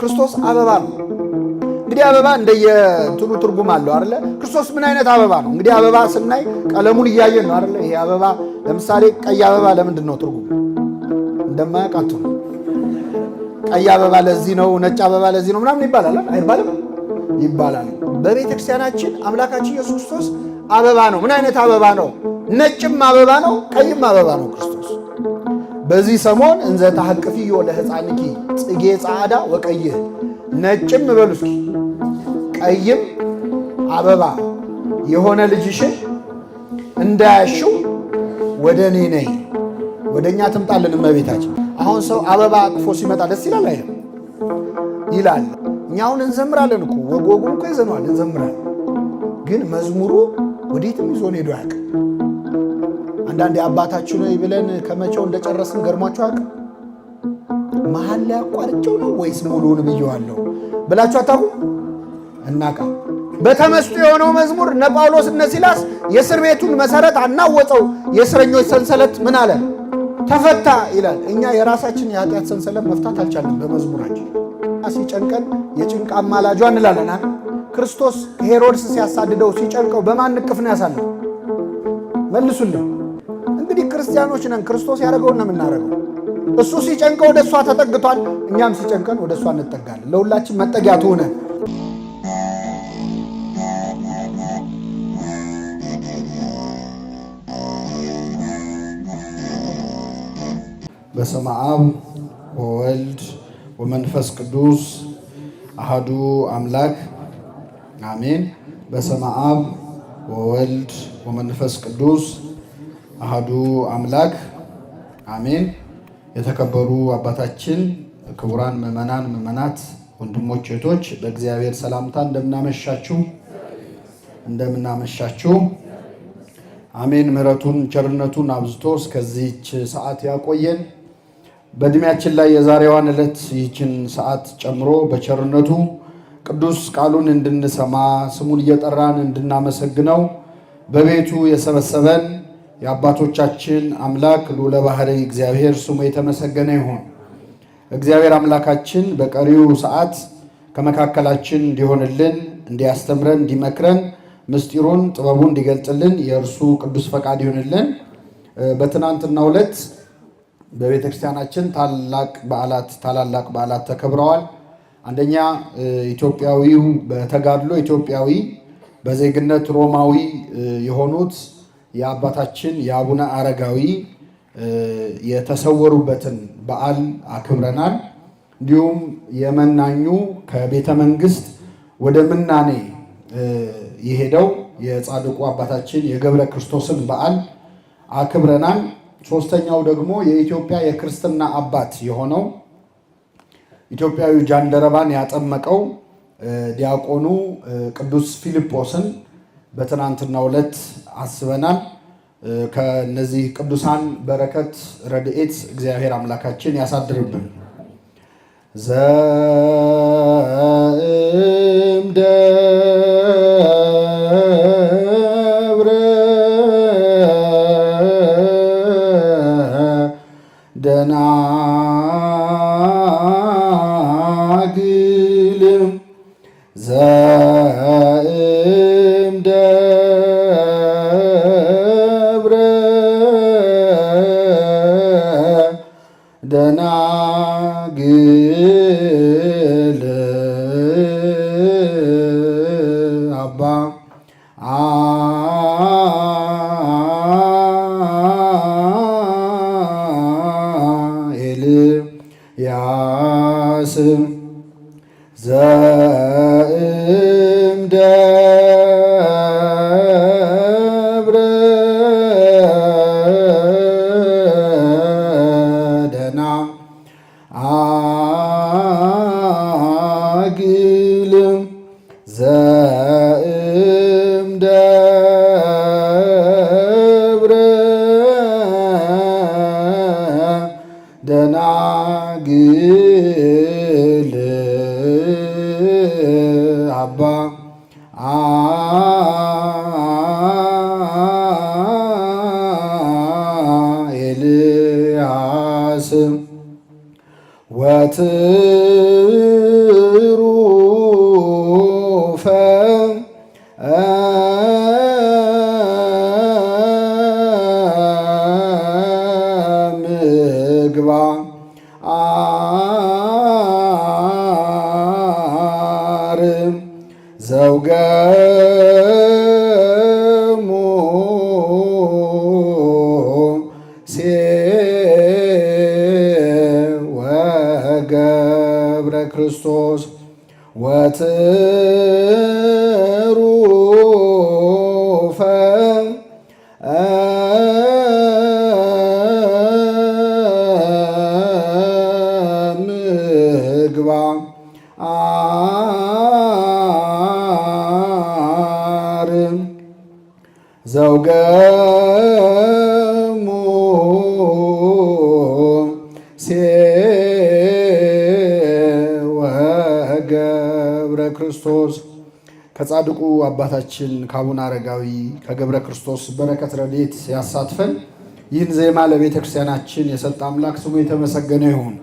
ክርስቶስ አበባ ነው። እንግዲህ አበባ እንደየእንትኑ ትርጉም አለው አይደለ? ክርስቶስ ምን አይነት አበባ ነው? እንግዲህ አበባ ስናይ ቀለሙን እያየን ነው አይደለ? ይሄ አበባ ለምሳሌ ቀይ አበባ ለምንድን ነው ትርጉሙ? እንደማያውቅ አትሁኑ። ቀይ አበባ ለዚህ ነው፣ ነጭ አበባ ለዚህ ነው ምናምን ይባላል አይባልም? ይባላል። በቤተ ክርስቲያናችን አምላካችን ኢየሱስ ክርስቶስ አበባ ነው። ምን አይነት አበባ ነው? ነጭም አበባ ነው፣ ቀይም አበባ ነው ክርስቶስ። በዚህ ሰሞን እንዘ ተሐቅፊዮ ለሕፃንኪ ጽጌ ጻዕዳ ወቀይህ፣ ነጭም በሉ እስኪ ቀይም አበባ የሆነ ልጅሽን እንዳያሽው ወደ እኔ ነይ፣ ወደ እኛ ትምጣልን እመቤታችን። አሁን ሰው አበባ አቅፎ ሲመጣ ደስ ይላል አይልም? ይላል። እኛ አሁን እንዘምራለን እኮ ወግ ወጉን እኮ ይዘነዋል፣ እንዘምራለን። ግን መዝሙሩ ወዴትም ይዞን ሄዶ አያውቅም። አንዳንዴ አባታችን ሆይ ብለን ከመቼው እንደጨረስን ገርሟችሁ አያውቅም? መሀል ላይ አቋርጬው ነው ወይስ ሙሉውን ብየዋለሁ ብላችሁ አታውቁም? እናቃ በተመስጦ የሆነው መዝሙር እነ ጳውሎስ እነ ሲላስ የእስር ቤቱን መሰረት አናወፀው፣ የእስረኞች ሰንሰለት ምን አለ ተፈታ ይላል። እኛ የራሳችን የኃጢአት ሰንሰለት መፍታት አልቻልንም በመዝሙራችን። ሲጨንቀን የጭንቅ አማላጇ እንላለን። ክርስቶስ ሄሮድስ ሲያሳድደው ሲጨንቀው በማን እቅፍ ነው ያሳለው? መልሱልን። እንግዲህ ክርስቲያኖች ነን። ክርስቶስ ያደረገውን ነው የምናደርገው። እሱ ሲጨንቀው ወደ እሷ ተጠግቷል። እኛም ሲጨንቀን ወደ እሷ እንጠጋለን። ለሁላችን መጠጊያ ትሁነን። በስመ አብ ወወልድ ወመንፈስ ቅዱስ አሐዱ አምላክ አሜን። በስመ አብ ወወልድ ወመንፈስ ቅዱስ አሐዱ አምላክ አሜን። የተከበሩ አባታችን፣ ክቡራን ምዕመናን፣ ምዕመናት፣ ወንድሞች፣ እህቶች በእግዚአብሔር ሰላምታ እንደምናመሻችሁ እንደምናመሻችሁ። አሜን። ምሕረቱን ቸርነቱን አብዝቶ እስከዚህች ሰዓት ያቆየን በእድሜያችን ላይ የዛሬዋን ዕለት ይህችን ሰዓት ጨምሮ በቸርነቱ ቅዱስ ቃሉን እንድንሰማ ስሙን እየጠራን እንድናመሰግነው በቤቱ የሰበሰበን የአባቶቻችን አምላክ ልዑለ ባሕርይ እግዚአብሔር ስሙ የተመሰገነ ይሁን። እግዚአብሔር አምላካችን በቀሪው ሰዓት ከመካከላችን እንዲሆንልን፣ እንዲያስተምረን፣ እንዲመክረን፣ ምስጢሩን ጥበቡን እንዲገልጽልን የእርሱ ቅዱስ ፈቃድ ይሁንልን። በትናንትናው ዕለት በቤተ ክርስቲያናችን ታላቅ በዓላት ታላላቅ በዓላት ተከብረዋል። አንደኛ ኢትዮጵያዊው በተጋድሎ ኢትዮጵያዊ በዜግነት ሮማዊ የሆኑት የአባታችን የአቡነ አረጋዊ የተሰወሩበትን በዓል አክብረናል። እንዲሁም የመናኙ ከቤተ መንግስት ወደ ምናኔ የሄደው የጻድቁ አባታችን የገብረ ክርስቶስን በዓል አክብረናል። ሶስተኛው ደግሞ የኢትዮጵያ የክርስትና አባት የሆነው ኢትዮጵያዊ ጃንደረባን ያጠመቀው ዲያቆኑ ቅዱስ ፊልጶስን በትናንትናው ዕለት አስበናል። ከነዚህ ቅዱሳን በረከት ረድኤት እግዚአብሔር አምላካችን ያሳድርብን። ዘእምደብረ ደናግል ዘእምደብረ ደናግል አባ ኤልያስ ዘእምደብረ ደናግል ዘእምደብረ ደናግል ወገብረ ክርስቶስ ወትሩፈ ምግባር ዘውገሙ ወገብረ ክርስቶስ። ከጻድቁ አባታችን ከአቡነ አረጋዊ ከገብረ ክርስቶስ በረከት ረድኤት ያሳትፈን። ይህን ዜማ ለቤተ ክርስቲያናችን የሰጠ አምላክ ስሙ የተመሰገነ ይሁን።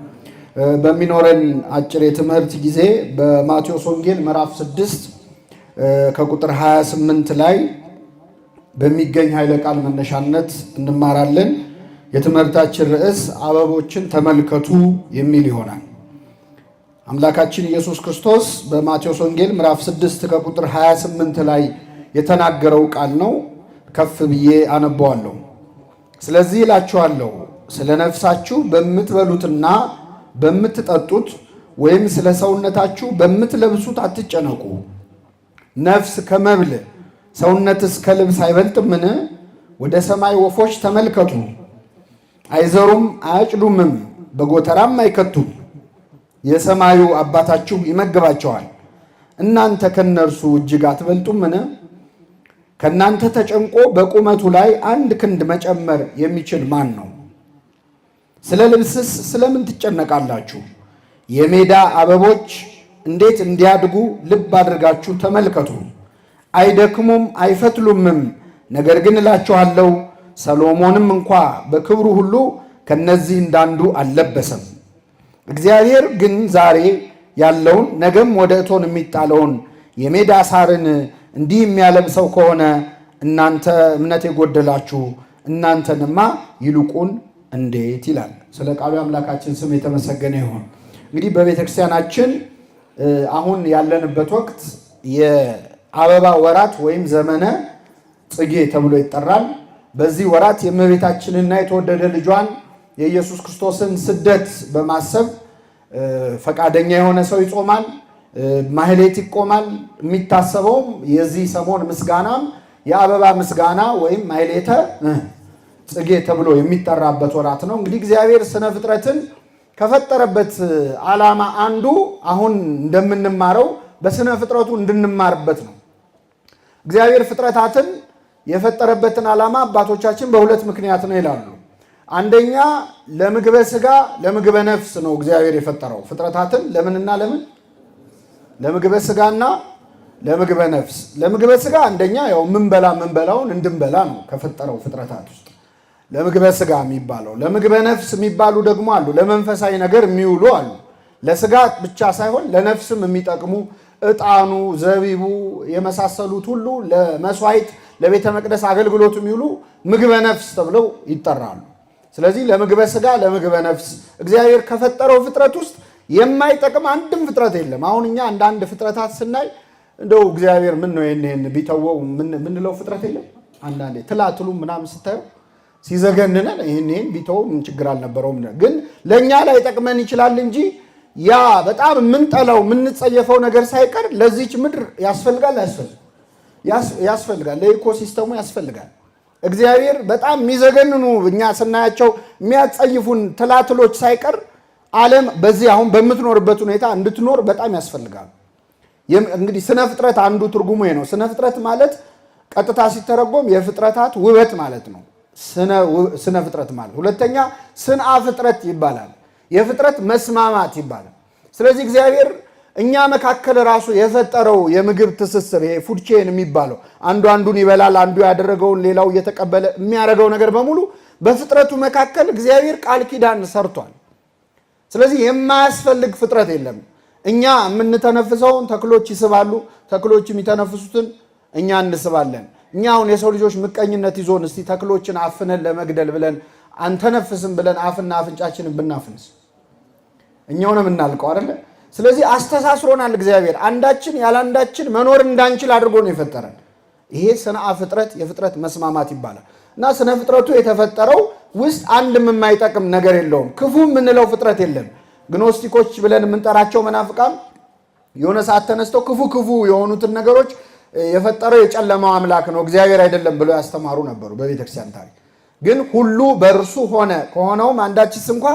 በሚኖረን አጭር የትምህርት ጊዜ በማቴዎስ ወንጌል ምዕራፍ 6 ከቁጥር 28 ላይ በሚገኝ ኃይለ ቃል መነሻነት እንማራለን። የትምህርታችን ርዕስ አበቦችን ተመልከቱ የሚል ይሆናል። አምላካችን ኢየሱስ ክርስቶስ በማቴዎስ ወንጌል ምዕራፍ 6 ከቁጥር 28 ላይ የተናገረው ቃል ነው። ከፍ ብዬ አነበዋለሁ። ስለዚህ እላችኋለሁ ስለ ነፍሳችሁ በምትበሉትና በምትጠጡት ወይም ስለ ሰውነታችሁ በምትለብሱት አትጨነቁ። ነፍስ ከመብል ሰውነትስ ከልብስ አይበልጥምን? ወደ ሰማይ ወፎች ተመልከቱ። አይዘሩም፣ አያጭዱምም፣ በጎተራም አይከቱም፣ የሰማዩ አባታችሁ ይመግባቸዋል። እናንተ ከእነርሱ እጅግ አትበልጡምን? ከእናንተ ተጨንቆ በቁመቱ ላይ አንድ ክንድ መጨመር የሚችል ማን ነው? ስለ ልብስስ ስለምን ትጨነቃላችሁ? የሜዳ አበቦች እንዴት እንዲያድጉ ልብ አድርጋችሁ ተመልከቱ። አይደክሙም አይፈትሉምም። ነገር ግን እላችኋለሁ ሰሎሞንም እንኳ በክብሩ ሁሉ ከነዚህ እንዳንዱ አልለበሰም። እግዚአብሔር ግን ዛሬ ያለውን ነገም ወደ እቶን የሚጣለውን የሜዳ ሳርን እንዲህ የሚያለብሰው ከሆነ እናንተ እምነት የጎደላችሁ እናንተንማ ይልቁን እንዴት ይላል። ስለ ቃሉ አምላካችን ስም የተመሰገነ ይሁን። እንግዲህ በቤተ ክርስቲያናችን አሁን ያለንበት ወቅት የአበባ ወራት ወይም ዘመነ ጽጌ ተብሎ ይጠራል። በዚህ ወራት የእመቤታችንና የተወደደ ልጇን የኢየሱስ ክርስቶስን ስደት በማሰብ ፈቃደኛ የሆነ ሰው ይጾማል፣ ማህሌት ይቆማል። የሚታሰበውም የዚህ ሰሞን ምስጋናም የአበባ ምስጋና ወይም ማህሌተ ጽጌ ተብሎ የሚጠራበት ወራት ነው። እንግዲህ እግዚአብሔር ስነ ፍጥረትን ከፈጠረበት ዓላማ አንዱ አሁን እንደምንማረው በስነ ፍጥረቱ እንድንማርበት ነው። እግዚአብሔር ፍጥረታትን የፈጠረበትን ዓላማ አባቶቻችን በሁለት ምክንያት ነው ይላሉ። አንደኛ ለምግበ ስጋ ለምግበ ነፍስ ነው እግዚአብሔር የፈጠረው ፍጥረታትን ለምንና ለምን? ለምግበ ስጋና ለምግበ ነፍስ። ለምግበ ስጋ አንደኛ ያው ምንበላ ምንበላውን እንድንበላ ነው ከፈጠረው ፍጥረታት ውስጥ ለምግበ ስጋ የሚባለው። ለምግበ ነፍስ የሚባሉ ደግሞ አሉ። ለመንፈሳዊ ነገር የሚውሉ አሉ። ለስጋ ብቻ ሳይሆን ለነፍስም የሚጠቅሙ ዕጣኑ፣ ዘቢቡ የመሳሰሉት ሁሉ ለመስዋዕት ለቤተ መቅደስ አገልግሎት የሚውሉ ምግበ ነፍስ ተብለው ይጠራሉ። ስለዚህ ለምግበ ስጋ ለምግበ ነፍስ እግዚአብሔር ከፈጠረው ፍጥረት ውስጥ የማይጠቅም አንድም ፍጥረት የለም። አሁን እኛ አንዳንድ ፍጥረታት ስናይ እንደው እግዚአብሔር ምን ነው ይሄን ቢተወው ምንለው ፍጥረት የለም። አንዳንዴ ትላትሉ ምናምን ስታዩ ሲዘገንነን ይህን ቢተወው ምን ችግር አልነበረውም። ግን ለእኛ ላይ ጠቅመን ይችላል እንጂ ያ በጣም የምንጠላው የምንጸየፈው ነገር ሳይቀር ለዚች ምድር ያስፈልጋል ያስፈልጋል፣ ለኢኮሲስተሙ ያስፈልጋል። እግዚአብሔር በጣም የሚዘገንኑ እኛ ስናያቸው የሚያጸይፉን ትላትሎች ሳይቀር ዓለም በዚህ አሁን በምትኖርበት ሁኔታ እንድትኖር በጣም ያስፈልጋል። እንግዲህ ስነ ፍጥረት አንዱ ትርጉሙ ነው። ስነ ፍጥረት ማለት ቀጥታ ሲተረጎም የፍጥረታት ውበት ማለት ነው። ስነ ፍጥረት ማለት ሁለተኛ ስንአ ፍጥረት ይባላል። የፍጥረት መስማማት ይባላል። ስለዚህ እግዚአብሔር እኛ መካከል ራሱ የፈጠረው የምግብ ትስስር ይሄ food chain የሚባለው አንዱ አንዱን ይበላል፣ አንዱ ያደረገውን ሌላው እየተቀበለ የሚያደርገው ነገር በሙሉ በፍጥረቱ መካከል እግዚአብሔር ቃል ኪዳን ሰርቷል። ስለዚህ የማያስፈልግ ፍጥረት የለም። እኛ የምንተነፍሰውን ተክሎች ይስባሉ፣ ተክሎች የሚተነፍሱትን እኛ እንስባለን። እኛ አሁን የሰው ልጆች ምቀኝነት ይዞን እስቲ ተክሎችን አፍነን ለመግደል ብለን አንተነፍስም ብለን አፍና አፍንጫችንን ብናፍንስ እኛው ነው የምናልቀው አይደለ? ስለዚህ አስተሳስሮናል እግዚአብሔር። አንዳችን ያለአንዳችን መኖር እንዳንችል አድርጎ ነው የፈጠረን። ይሄ ስነ ፍጥረት የፍጥረት መስማማት ይባላል። እና ስነ ፍጥረቱ የተፈጠረው ውስጥ አንድም የማይጠቅም ነገር የለውም። ክፉ የምንለው ፍጥረት የለም። ግኖስቲኮች ብለን የምንጠራቸው መናፍቃን የሆነ ሰዓት ተነስተው ክፉ ክፉ የሆኑትን ነገሮች የፈጠረው የጨለማው አምላክ ነው እግዚአብሔር አይደለም ብለው ያስተማሩ ነበሩ በቤተክርስቲያን ታሪክ። ግን ሁሉ በእርሱ ሆነ፣ ከሆነውም አንዳችስ እንኳ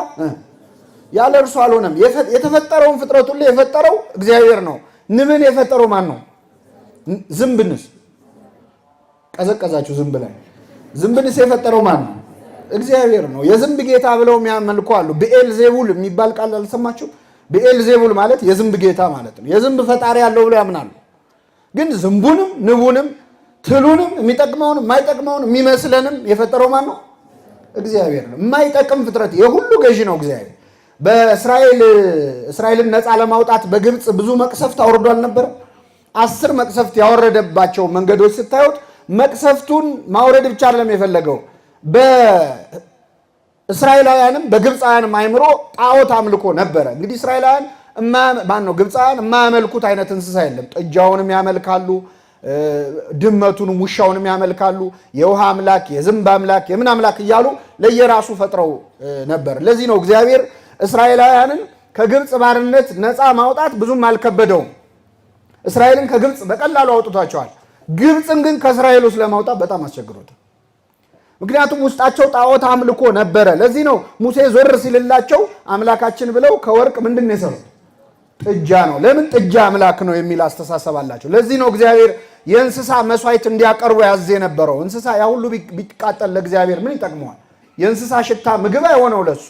ያለ እርሱ አልሆነም። የተፈጠረውን ፍጥረት ሁሉ የፈጠረው እግዚአብሔር ነው። ንብን የፈጠረው ማን ነው? ዝንብንስ? ቀዘቀዛችሁ ዝንብ ላይ። ዝንብንስ የፈጠረው ማን ነው? እግዚአብሔር ነው። የዝንብ ጌታ ብለው የሚያመልኩ አሉ። ብኤልዜቡል የሚባል ቃል አልሰማችሁ? ብኤልዜቡል ማለት የዝንብ ጌታ ማለት ነው። የዝንብ ፈጣሪ ያለው ብለው ያምናሉ። ግን ዝንቡንም ንቡንም ትሉንም የሚጠቅመውን የማይጠቅመውን የሚመስለንም የፈጠረው ማን ነው? እግዚአብሔር ነው። የማይጠቅም ፍጥረት የሁሉ ገዢ ነው እግዚአብሔር። በእስራኤል እስራኤልን ነፃ ለማውጣት በግብፅ ብዙ መቅሰፍት አውርዶ አልነበረ? 10 መቅሰፍት ያወረደባቸው መንገዶች ስታዩት መቅሰፍቱን ማውረድ ብቻ አይደለም የፈለገው፣ በእስራኤላውያንም በግብፃውያንም አይምሮ ጣዖት አምልኮ ነበረ። እንግዲህ እስራኤላውያን ማን ነው ግብፃውያን የማያመልኩት አይነት እንስሳ የለም። ጥጃውንም ያመልካሉ፣ ድመቱንም ውሻውንም ያመልካሉ። የውሃ አምላክ፣ የዝንብ አምላክ፣ የምን አምላክ እያሉ ለየራሱ ፈጥረው ነበር። ለዚህ ነው እግዚአብሔር እስራኤላውያንን ከግብፅ ባርነት ነፃ ማውጣት ብዙም አልከበደውም። እስራኤልን ከግብፅ በቀላሉ አውጥቷቸዋል። ግብፅን ግን ከእስራኤል ውስጥ ለማውጣት በጣም አስቸግሮታል። ምክንያቱም ውስጣቸው ጣዖት አምልኮ ነበረ። ለዚህ ነው ሙሴ ዞር ሲልላቸው አምላካችን ብለው ከወርቅ ምንድን ነው የሰሩት? ጥጃ ነው። ለምን ጥጃ አምላክ ነው የሚል አስተሳሰብ አላቸው። ለዚህ ነው እግዚአብሔር የእንስሳ መስዋዕት እንዲያቀርቡ ያዝ የነበረው። እንስሳ ያ ሁሉ ቢቃጠል ለእግዚአብሔር ምን ይጠቅመዋል? የእንስሳ ሽታ ምግብ አይሆነው ለሱ።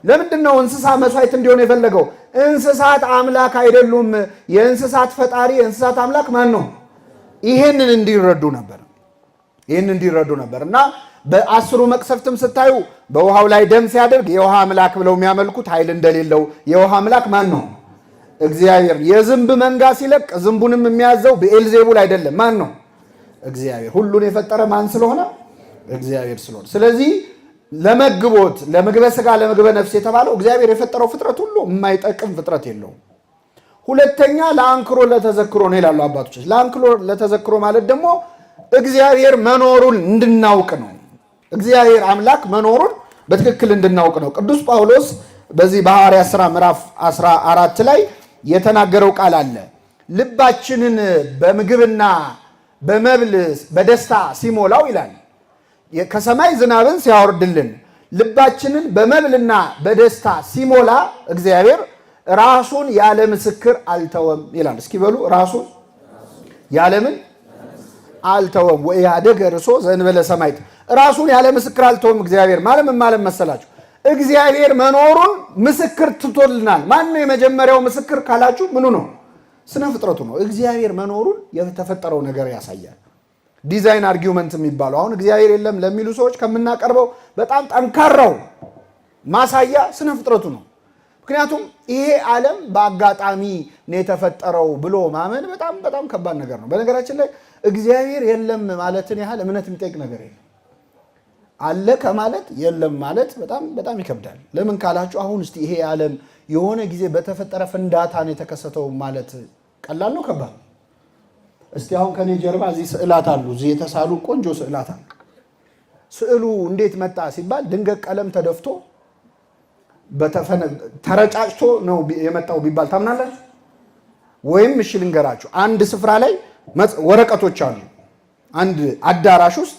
ለምንድን ነው እንስሳ መስዋዕት እንዲሆን የፈለገው? እንስሳት አምላክ አይደሉም። የእንስሳት ፈጣሪ የእንስሳት አምላክ ማን ነው? ይሄንን እንዲረዱ ነበር። ይህን እንዲረዱ ነበር እና በ10ሩ መቅሰፍትም ስታዩ በውሃው ላይ ደም ሲያደርግ የውሃ አምላክ ብለው የሚያመልኩት ኃይል እንደሌለው የውሃ አምላክ ማን ነው? እግዚአብሔር። የዝንብ መንጋ ሲለቅ ዝንቡንም የሚያዘው ብኤልዜቡል አይደለም፣ ማን ነው? እግዚአብሔር። ሁሉን የፈጠረ ማን ስለሆነ? እግዚአብሔር ስለሆነ። ስለዚህ ለመግቦት ለምግበ ስጋ ለምግበ ነፍስ የተባለው እግዚአብሔር የፈጠረው ፍጥረት ሁሉ የማይጠቅም ፍጥረት የለውም። ሁለተኛ ለአንክሮ ለተዘክሮ ነው ይላሉ አባቶች። ለአንክሮ ለተዘክሮ ማለት ደግሞ እግዚአብሔር መኖሩን እንድናውቅ ነው። እግዚአብሔር አምላክ መኖሩን በትክክል እንድናውቅ ነው። ቅዱስ ጳውሎስ በዚህ በሐዋርያት ሥራ ምዕራፍ 14 ላይ የተናገረው ቃል አለ። ልባችንን በምግብና በመብል በደስታ ሲሞላው ይላል፣ ከሰማይ ዝናብን ሲያወርድልን ልባችንን በመብልና በደስታ ሲሞላ እግዚአብሔር ራሱን ያለ ምስክር አልተወም ይላል። እስኪ በሉ ራሱን ያለምን አልተወም። ወኢያደገ ርእሶ ዘእንበለ ሰማዕት፣ ራሱን ያለ ምስክር አልተወም እግዚአብሔር ማለት ምን ማለት መሰላችሁ? እግዚአብሔር መኖሩን ምስክር ትቶልናል። ማን ነው የመጀመሪያው ምስክር ካላችሁ ምኑ ነው? ስነ ፍጥረቱ ነው። እግዚአብሔር መኖሩን የተፈጠረው ነገር ያሳያል። design argument የሚባለው አሁን እግዚአብሔር የለም ለሚሉ ሰዎች ከምናቀርበው በጣም ጠንካራው ማሳያ ስነ ፍጥረቱ ነው። ምክንያቱም ይሄ ዓለም በአጋጣሚ ነው የተፈጠረው ብሎ ማመን በጣም በጣም ከባድ ነገር ነው። በነገራችን ላይ እግዚአብሔር የለም ማለትን ያህል እምነት የሚጠይቅ ነገር የለም። አለ ከማለት የለም ማለት በጣም በጣም ይከብዳል። ለምን ካላችሁ አሁን እስቲ ይሄ ዓለም የሆነ ጊዜ በተፈጠረ ፍንዳታ ነው የተከሰተው ማለት ቀላል ነው ከባድ? እስቲ አሁን ከኔ ጀርባ እዚህ ስዕላት አሉ። እዚህ የተሳሉ ቆንጆ ስዕላት አሉ። ስዕሉ እንዴት መጣ ሲባል ድንገት ቀለም ተደፍቶ ተረጫጭቶ ነው የመጣው ቢባል ታምናላችሁ? ወይም እሺ ልንገራችሁ፣ አንድ ስፍራ ላይ ወረቀቶች አሉ። አንድ አዳራሽ ውስጥ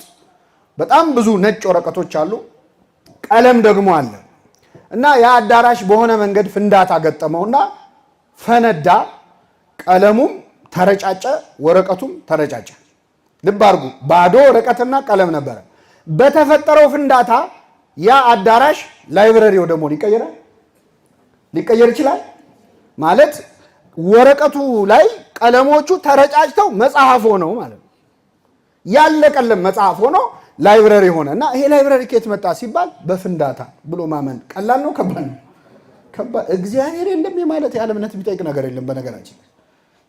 በጣም ብዙ ነጭ ወረቀቶች አሉ፣ ቀለም ደግሞ አለ እና ያ አዳራሽ በሆነ መንገድ ፍንዳታ ገጠመውና ፈነዳ። ቀለሙም ተረጫጨ፣ ወረቀቱም ተረጫጨ። ልብ አድርጉ፣ ባዶ ወረቀትና ቀለም ነበረ። በተፈጠረው ፍንዳታ ያ አዳራሽ library ው ደግሞ ሊቀየራል ሊቀየር ይችላል ማለት ወረቀቱ ላይ ቀለሞቹ ተረጫጭተው መጽሐፍ ሆነው ማለት ነው። ያለቀለም መጽሐፍ ሆኖ library ሆነ እና ይሄ library ከየት መጣ ሲባል በፍንዳታ ብሎ ማመን ቀላል ነው ከባድ ነው? ከባድ። እግዚአብሔር የለም የማለት ያለ እምነት የሚጠይቅ ነገር የለም። በነገራችን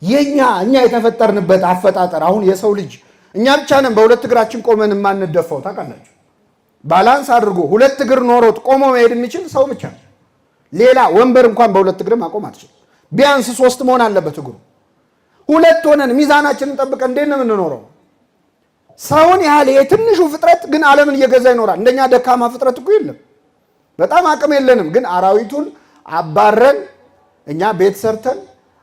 የኛ እኛ የተፈጠርንበት አፈጣጠር አሁን የሰው ልጅ እኛ ብቻ ነን በሁለት እግራችን ቆመን የማንደፋው ታውቃላችሁ። balance አድርጎ ሁለት እግር ኖሮት ቆሞ መሄድ የሚችል ሰው ብቻ ነው። ሌላ ወንበር እንኳን በሁለት እግር ማቆም አትችልም። ቢያንስ ሶስት መሆን አለበት እግሩ። ሁለት ሆነን ሚዛናችንን ጠብቀን እንዴት ነው የምንኖረው? ሰውን ያህል የትንሹ ፍጥረት ግን ዓለምን እየገዛ ይኖራል። እንደኛ ደካማ ፍጥረት እኮ የለም። በጣም አቅም የለንም፣ ግን አራዊቱን፣ አባረን እኛ ቤት ሰርተን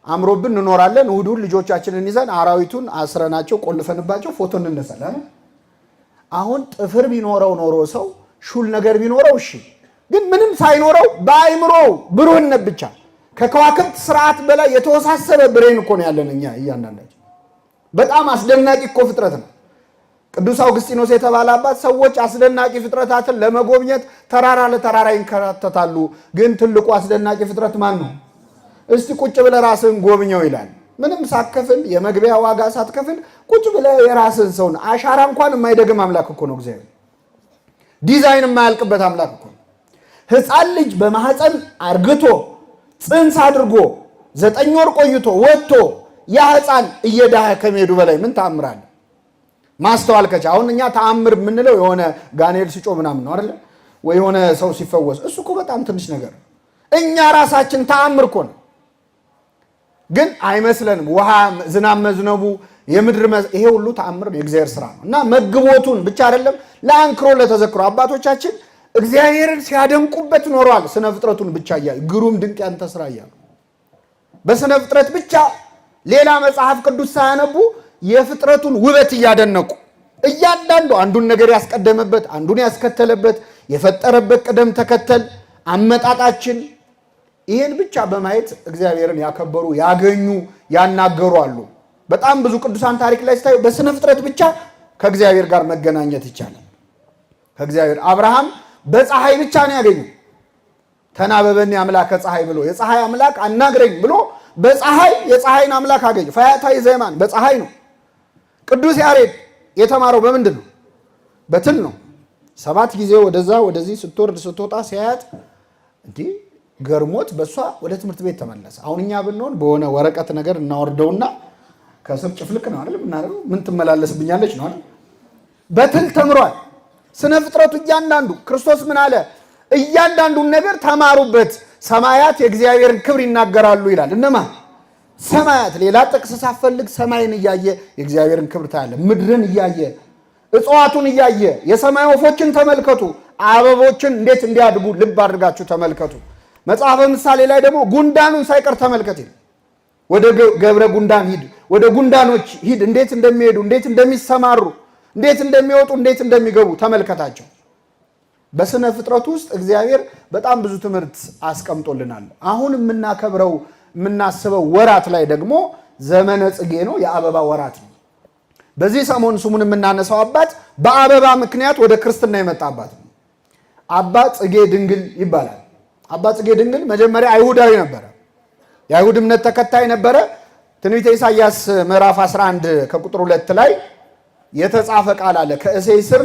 አምሮብን እንኖራለን። እሑዱን ልጆቻችንን ይዘን አራዊቱን አስረናቸው ቆልፈንባቸው ፎቶ እንነሳለን። አሁን ጥፍር ቢኖረው ኖሮ ሰው ሹል ነገር ቢኖረው እሺ፣ ግን ምንም ሳይኖረው በአእምሮ ብሩህነት ብቻ ከከዋክብት ስርዓት በላይ የተወሳሰበ brain እኮ ነው ያለን እኛ እያንዳንዳችን። በጣም አስደናቂ እኮ ፍጥረት ነው። ቅዱስ አውግስጢኖስ የተባለ አባት ሰዎች አስደናቂ ፍጥረታትን ለመጎብኘት ተራራ ለተራራ ይንከራተታሉ፣ ግን ትልቁ አስደናቂ ፍጥረት ማን ነው? እስቲ ቁጭ ብለህ ራስህን ጎብኘው ይላል። ምንም ሳትከፍል የመግቢያ ዋጋ ሳትከፍል ቁጭ ብለህ የራስህን ሰውን አሻራ እንኳን የማይደግም አምላክ እኮ ነው እግዚአብሔር። ዲዛይን የማያልቅበት አምላክ እኮ ነው። ሕፃን ልጅ በማህፀን አርግቶ ፅንስ አድርጎ 9 ወር ቆይቶ ወጥቶ ያ ሕፃን እየዳኸ ከመሄዱ በላይ ምን ተአምር አለ? ማስተዋል ከቻ አሁን እኛ ተአምር የምንለው የሆነ ጋኔል ሲጮህ ምናምን ነው አይደለ? ወይ የሆነ ሰው ሲፈወስ፣ እሱ እኮ በጣም ትንሽ ነገር ነው። እኛ ራሳችን ተአምር እኮ ነው፣ ግን አይመስለንም። ውሃ ዝናብ መዝነቡ የምድር ይሄ ሁሉ ተአምር ነው፣ የእግዚአብሔር ስራ ነው። እና መግቦቱን ብቻ አይደለም ለአንክሮ ለተዘክሮ አባቶቻችን እግዚአብሔርን ሲያደንቁበት ኖረዋል። ስነ ፍጥረቱን ብቻ እያሉ ግሩም ድንቅ ያንተ ስራ እያሉ በስነ ፍጥረት ብቻ ሌላ መጽሐፍ ቅዱስ ሳያነቡ የፍጥረቱን ውበት እያደነቁ እያንዳንዱ አንዱን ነገር ያስቀደመበት አንዱን ያስከተለበት የፈጠረበት ቅደም ተከተል አመጣጣችን ይህን ብቻ በማየት እግዚአብሔርን ያከበሩ ያገኙ ያናገሩ አሉ። በጣም ብዙ ቅዱሳን ታሪክ ላይ ስታዩ በስነ ፍጥረት ብቻ ከእግዚአብሔር ጋር መገናኘት ይቻላል። ከእግዚአብሔር አብርሃም በፀሐይ ብቻ ነው ያገኘው። ተናበበኒ አምላከ ፀሐይ ብሎ የፀሐይ አምላክ አናግረኝ ብሎ በፀሐይ የፀሐይን አምላክ አገኘ። ፈያታዊ ዘየማን በፀሐይ ነው። ቅዱስ ያሬድ የተማረው በምንድን ነው? በትል ነው። 7 ጊዜ ወደዛ ወደዚህ ስትወርድ ስትወጣ ሲያያት እንዲህ ገርሞት በእሷ ወደ ትምህርት ቤት ተመለሰ። አሁን እኛ ብንሆን በሆነ ወረቀት ነገር እናወርደውና ከስር ጭፍልቅ ነው አይደል የምናደርገው? ምን ትመላለስብኛለች ነው አይደል? በትል ተምሯል። ስነ ፍጥረቱ እያንዳንዱ ክርስቶስ ምን አለ? እያንዳንዱን ነገር ተማሩበት፣ ሰማያት የእግዚአብሔርን ክብር ይናገራሉ ይላል። እነማ ሰማያት? ሌላ ጥቅስ ሳፈልግ ሰማይን እያየ የእግዚአብሔርን ክብር ታያለ። ምድርን እያየ እጽዋቱን እያየ የሰማይ ወፎችን ተመልከቱ፣ አበቦችን እንዴት እንዲያድጉ ልብ አድርጋችሁ ተመልከቱ። መጽሐፈ ምሳሌ ላይ ደግሞ ጉንዳኑን ሳይቀር ተመልከት ይላል። ወደ ገብረ ጉንዳን ሂድ፣ ወደ ጉንዳኖች ሂድ፣ እንዴት እንደሚሄዱ፣ እንዴት እንደሚሰማሩ፣ እንዴት እንደሚወጡ፣ እንዴት እንደሚገቡ ተመልከታቸው። በስነ ፍጥረቱ ውስጥ እግዚአብሔር በጣም ብዙ ትምህርት አስቀምጦልናል። አሁን የምናከብረው የምናስበው ወራት ላይ ደግሞ ዘመነ ጽጌ ነው፣ የአበባ ወራት ነው። በዚህ ሰሞን ስሙን የምናነሳው አባት በአበባ ምክንያት ወደ ክርስትና የመጣ አባት ነው። አባ ጽጌ ድንግል ይባላል። አባ ጽጌ ድንግል መጀመሪያ አይሁዳዊ ነበረ። የአይሁድ እምነት ተከታይ ነበረ። ትንቢተ ኢሳይያስ ምዕራፍ 11 ከቁጥር 2 ላይ የተጻፈ ቃል አለ። ከእሴይ ስር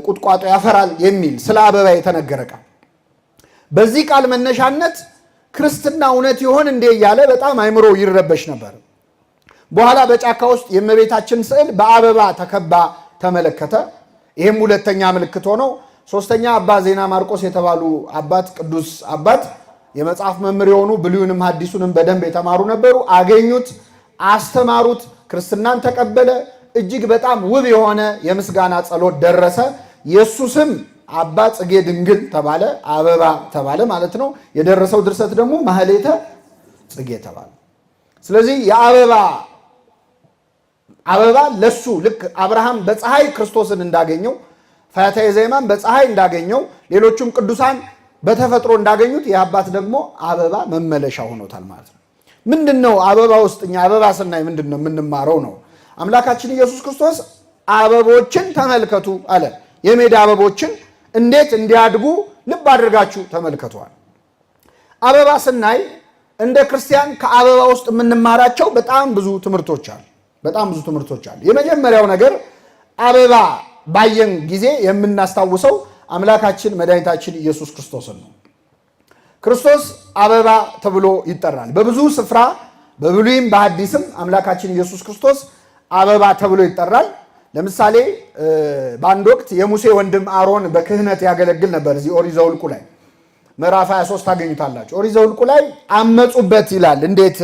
ቁጥቋጦ ያፈራል የሚል ስለ አበባ የተነገረ ቃል። በዚህ ቃል መነሻነት ክርስትና እውነት ይሆን እንዴ እያለ በጣም አይምሮ ይረበሽ ነበር። በኋላ በጫካ ውስጥ የእመቤታችን ስዕል በአበባ ተከባ ተመለከተ። ይህም ሁለተኛ ምልክት ሆነው፣ ሶስተኛ አባ ዜና ማርቆስ የተባሉ አባት፣ ቅዱስ አባት፣ የመጽሐፍ መምህር የሆኑ ብሉይንም ሐዲሱንም በደንብ የተማሩ ነበሩ። አገኙት፣ አስተማሩት፣ ክርስትናን ተቀበለ። እጅግ በጣም ውብ የሆነ የምስጋና ጸሎት ደረሰ። የእሱ ስም አባ ጽጌ ድንግል ተባለ፣ አበባ ተባለ ማለት ነው። የደረሰው ድርሰት ደግሞ ማህሌተ ጽጌ ተባለ። ስለዚህ የአበባ አበባ ለሱ ልክ አብርሃም በፀሐይ ክርስቶስን እንዳገኘው፣ ፈያታዊ ዘየማን በፀሐይ እንዳገኘው፣ ሌሎቹም ቅዱሳን በተፈጥሮ እንዳገኙት የአባት ደግሞ አበባ መመለሻ ሆኖታል ማለት ነው። ምንድነው አበባ ውስጥ እኛ አበባ ስናይ ምንድነው የምንማረው ነው? አምላካችን ኢየሱስ ክርስቶስ አበቦችን ተመልከቱ አለ። የሜዳ አበቦችን እንዴት እንዲያድጉ ልብ አድርጋችሁ ተመልከቷል። አበባ ስናይ እንደ ክርስቲያን ከአበባ ውስጥ የምንማራቸው በጣም ብዙ ትምህርቶች አሉ። በጣም ብዙ ትምህርቶች አሉ። የመጀመሪያው ነገር አበባ ባየን ጊዜ የምናስታውሰው አምላካችን መድኃኒታችን ኢየሱስ ክርስቶስን ነው። ክርስቶስ አበባ ተብሎ ይጠራል። በብዙ ስፍራ በብሉይም በሐዲስም አምላካችን ኢየሱስ ክርስቶስ አበባ ተብሎ ይጠራል። ለምሳሌ በአንድ ወቅት የሙሴ ወንድም አሮን በክህነት ያገለግል ነበር። እዚህ ኦሪት ዘኍልቍ ላይ ምዕራፍ 23 ታገኙታላችሁ። ኦሪት ዘኍልቍ ላይ አመፁበት ይላል። እንዴት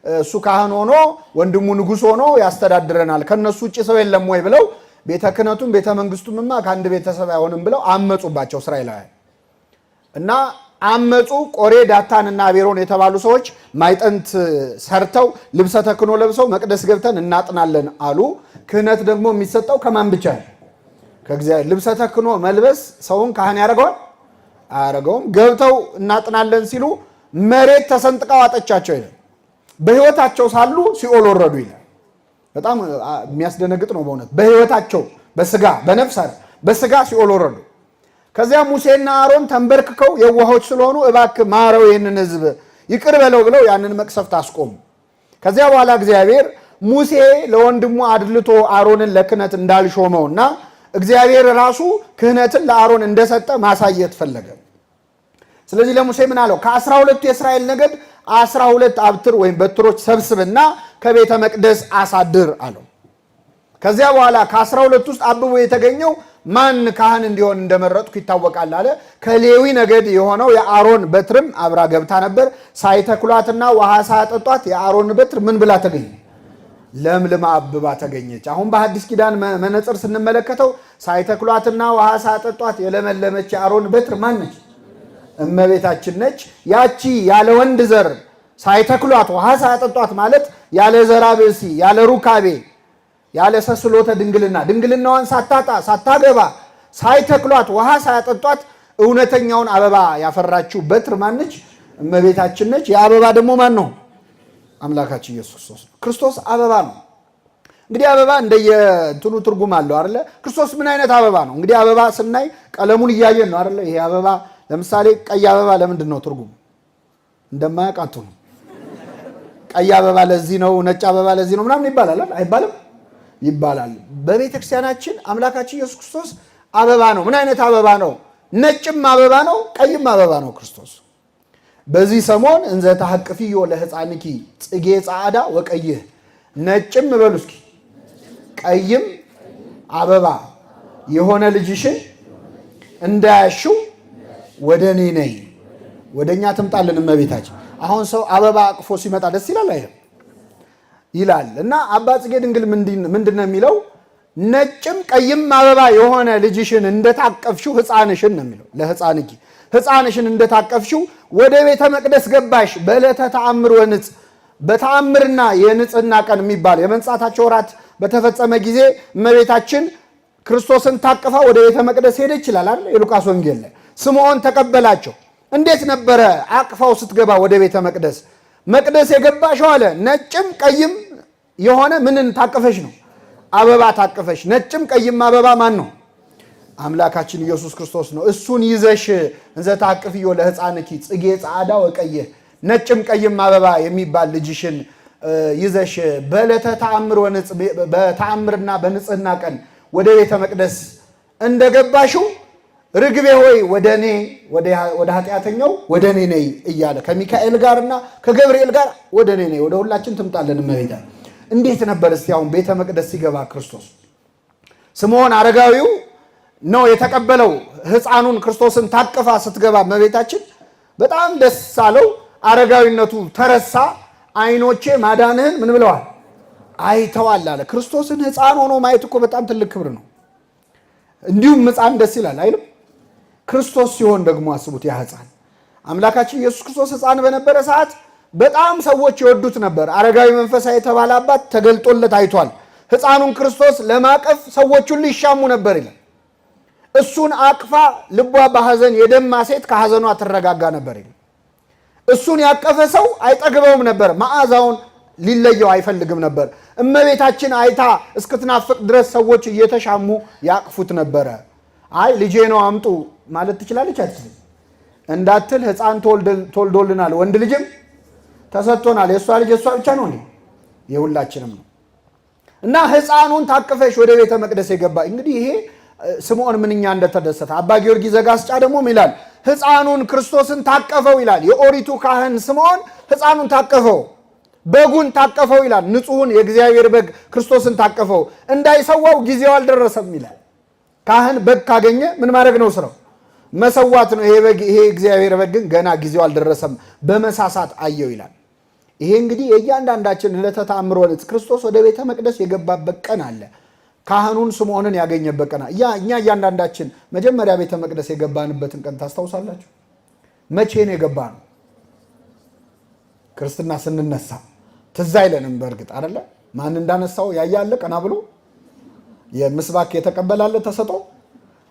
እሱ ካህን ሆኖ ወንድሙ ንጉሥ ሆኖ ያስተዳድረናል፣ ከነሱ ውጭ ሰው የለም ወይ ብለው ቤተ ክህነቱም ቤተ መንግስቱምማ ከአንድ ቤተሰብ አይሆንም ብለው አመፁባቸው እስራኤላውያን። እና አመፁ። ቆሬ ዳታንና አቤሮን የተባሉ ሰዎች ማዕጠንት ሰርተው ልብሰ ተክህኖ ለብሰው መቅደስ ገብተን እናጥናለን አሉ። ክህነት ደግሞ የሚሰጠው ከማን ብቻ ነው? ከእግዚአብሔር። ልብሰ ተክህኖ መልበስ ሰውን ካህን ያደርገዋል? አያደርገውም። ገብተው እናጥናለን ሲሉ መሬት ተሰንጥቃ ዋጠቻቸው ይላል። በሕይወታቸው ሳሉ ሲኦል ወረዱ ይላል። በጣም የሚያስደነግጥ ነው በእውነት። በሕይወታቸው በስጋ በነፍስ አይደል፣ በስጋ ሲኦል ወረዱ። ከዚያ ሙሴና አሮን ተንበርክከው የዋሆች ስለሆኑ እባክህ ማረው ይህንን ሕዝብ ይቅር በለው ብለው ያንን መቅሰፍት አስቆሙ። ከዚያ በኋላ እግዚአብሔር ሙሴ ለወንድሙ አድልቶ አሮንን ለክህነት እንዳልሾመውና እግዚአብሔር ራሱ ክህነትን ለአሮን እንደሰጠ ማሳየት ፈለገ። ስለዚህ ለሙሴ ምን አለው? ከ12ቱ የእስራኤል ነገድ 12 አብትር ወይም በትሮች ሰብስብና ከቤተ መቅደስ አሳድር አለው። ከዚያ በኋላ ከ12 ውስጥ አብቦ የተገኘው ማን ካህን እንዲሆን እንደመረጥኩ ይታወቃል አለ። ከሌዊ ነገድ የሆነው የአሮን በትርም አብራ ገብታ ነበር። ሳይተክሏትና ውሃ ሳያጠጧት የአሮን በትር ምን ብላ ተገኘ? ለምልማ አብባ ተገኘች። አሁን በሐዲስ ኪዳን መነጽር ስንመለከተው ሳይተክሏትና ውሃ ሳያጠጧት የለመለመች የአሮን በትር ማን ነች? እመቤታችን ነች። ያቺ ያለ ወንድ ዘር ሳይተክሏት ውሃ ሳያጠጧት ማለት ያለ ዘራ ብእሲ ያለ ሩካቤ ያለ ሰስሎተ ድንግልና ድንግልናዋን ሳታጣ ሳታገባ ሳይተክሏት ውሃ ሳያጠጧት እውነተኛውን አበባ ያፈራችው በትር ማነች? እመቤታችን ነች። የአበባ ደግሞ ማን ነው? አምላካችን ኢየሱስ ክርስቶስ ነው። ክርስቶስ አበባ ነው። እንግዲህ አበባ እንደየእንትኑ ትርጉም አለው አይደለ? ክርስቶስ ምን አይነት አበባ ነው? እንግዲህ አበባ ስናይ ቀለሙን እያየን ነው አይደለ? ይሄ አበባ ለምሳሌ ቀይ አበባ ለምንድን ነው ትርጉሙ? እንደማያውቅ አትሁኑ። ቀይ አበባ ለዚህ ነው፣ ነጭ አበባ ለዚህ ነው ምናምን ይባላል አይባልም? ይባላል። በቤተ ክርስቲያናችን አምላካችን ኢየሱስ ክርስቶስ አበባ ነው። ምን አይነት አበባ ነው? ነጭም አበባ ነው፣ ቀይም አበባ ነው ክርስቶስ። በዚህ ሰሞን እንዘ ተሐቅፊዮ ለሕፃንኪ ጽጌ ጻዕዳ ወቀይህ፣ ነጭም በሉ እስኪ ቀይም አበባ የሆነ ልጅሽን እንዳያሽው ወደ እኔ ነይ፣ ወደ እኛ ትምጣልን እመቤታችን። አሁን ሰው አበባ አቅፎ ሲመጣ ደስ ይላል አይልም? ይላል። እና አባ ጽጌ ድንግል ምንድን ነው የሚለው? ነጭም ቀይም አበባ የሆነ ልጅሽን እንደታቀፍሽው ሕፃንሽን ነው የሚለው። ለሕፃንኪ ሕፃንሽን እንደታቀፍሽው ወደ ቤተ መቅደስ ገባሽ በዕለተ ተአምር ወንጽ፣ በተአምርና የንጽህና ቀን የሚባለው የመንጻታቸው ወራት በተፈጸመ ጊዜ እመቤታችን ክርስቶስን ታቅፋ ወደ ቤተ መቅደስ ሄደች ይላል አይደል? የሉቃስ ወንጌል ላይ ስምዖን ተቀበላቸው። እንዴት ነበረ አቅፋው ስትገባ ወደ ቤተ መቅደስ? መቅደስ የገባሽው አለ ነጭም ቀይም የሆነ ምንን ታቅፈሽ ነው? አበባ ታቅፈሽ። ነጭም ቀይም አበባ ማን ነው? አምላካችን ኢየሱስ ክርስቶስ ነው። እሱን ይዘሽ እንዘ ታቅፍዮ ለሕፃንኪ ጽጌ ጻዕዳ ወቀይህ፣ ነጭም ቀይም አበባ የሚባል ልጅሽን ይዘሽ በዕለተ ተአምር ወንጽ፣ በተአምርና በንጽህና ቀን ወደ ቤተ መቅደስ እንደገባሽው ርግቤ ሆይ ወደ እኔ ወደ ኃጢአተኛው ወደ እኔ ነይ እያለ ከሚካኤል ጋርና ከገብርኤል ጋር ወደ እኔ ነይ፣ ወደ ሁላችን ትምጣለን እመቤታ። እንዴት ነበር እስቲ አሁን ቤተ መቅደስ ሲገባ ክርስቶስ? ስምዖን አረጋዊው ነው የተቀበለው። ሕፃኑን ክርስቶስን ታቅፋ ስትገባ እመቤታችን በጣም ደስ አለው። አረጋዊነቱ ተረሳ። ዓይኖቼ ማዳንህን ምን ብለዋል? አይተዋል አለ። ክርስቶስን ሕፃን ሆኖ ማየት እኮ በጣም ትልቅ ክብር ነው። እንዲሁም ሕፃን ደስ ይላል አይልም? ክርስቶስ ሲሆን ደግሞ አስቡት፣ ያ ሕፃን አምላካችን ኢየሱስ ክርስቶስ ሕፃን በነበረ ሰዓት በጣም ሰዎች ይወዱት ነበር። አረጋዊ መንፈሳዊ የተባለ አባት ተገልጦለት አይቷል። ሕፃኑን ክርስቶስ ለማቀፍ ሰዎች ሁሉ ይሻሙ ነበር ይላል። እሱን አቅፋ ልቧ በሐዘን የደማ ሴት ከሐዘኗ ትረጋጋ ነበር ይላል። እሱን ያቀፈ ሰው አይጠግበውም ነበር፣ መዓዛውን ሊለየው አይፈልግም ነበር። እመቤታችን አይታ እስክትናፍቅ ድረስ ሰዎች እየተሻሙ ያቅፉት ነበረ። አይ ልጄ ነው አምጡ ማለት ትችላለች አትችልም? እንዳትል ሕፃን ተወልዶልናል፣ ወንድ ልጅም ተሰጥቶናል። የእሷ ልጅ የእሷ ብቻ ነው እንዴ? የሁላችንም ነው። እና ሕፃኑን ታቅፈሽ ወደ ቤተ መቅደስ የገባ እንግዲህ ይሄ ስምዖን ምንኛ እንደተደሰተ። አባ ጊዮርጊስ ዘጋስጫ ደግሞ ይላል ሕፃኑን ክርስቶስን ታቀፈው ይላል። የኦሪቱ ካህን ስምዖን ሕፃኑን ታቀፈው፣ በጉን ታቀፈው ይላል። ንጹሑን የእግዚአብሔር በግ ክርስቶስን ታቀፈው፣ እንዳይሰዋው ጊዜው አልደረሰም ይላል። ካህን በግ ካገኘ ምን ማድረግ ነው ስራው? መሰዋት ነው። ይሄ በግ ይሄ እግዚአብሔር በግ ግን ገና ጊዜው አልደረሰም፣ በመሳሳት አየው ይላል። ይሄ እንግዲህ የእያንዳንዳችን ዕለተ ተአምር ወንጽ ክርስቶስ ወደ ቤተ መቅደስ የገባበት ቀን አለ። ካህኑን ስምዖንን ያገኘበት ቀን። እኛ እያንዳንዳችን መጀመሪያ ቤተ መቅደስ የገባንበትን ቀን ታስታውሳላችሁ? መቼ ነው የገባ ነው? ክርስትና ስንነሳ ትዝ አይለንም። በእርግጥ አይደለ? ማን እንዳነሳው ያያለ ቀና ብሎ የምስባክ የተቀበላለ ተሰጦ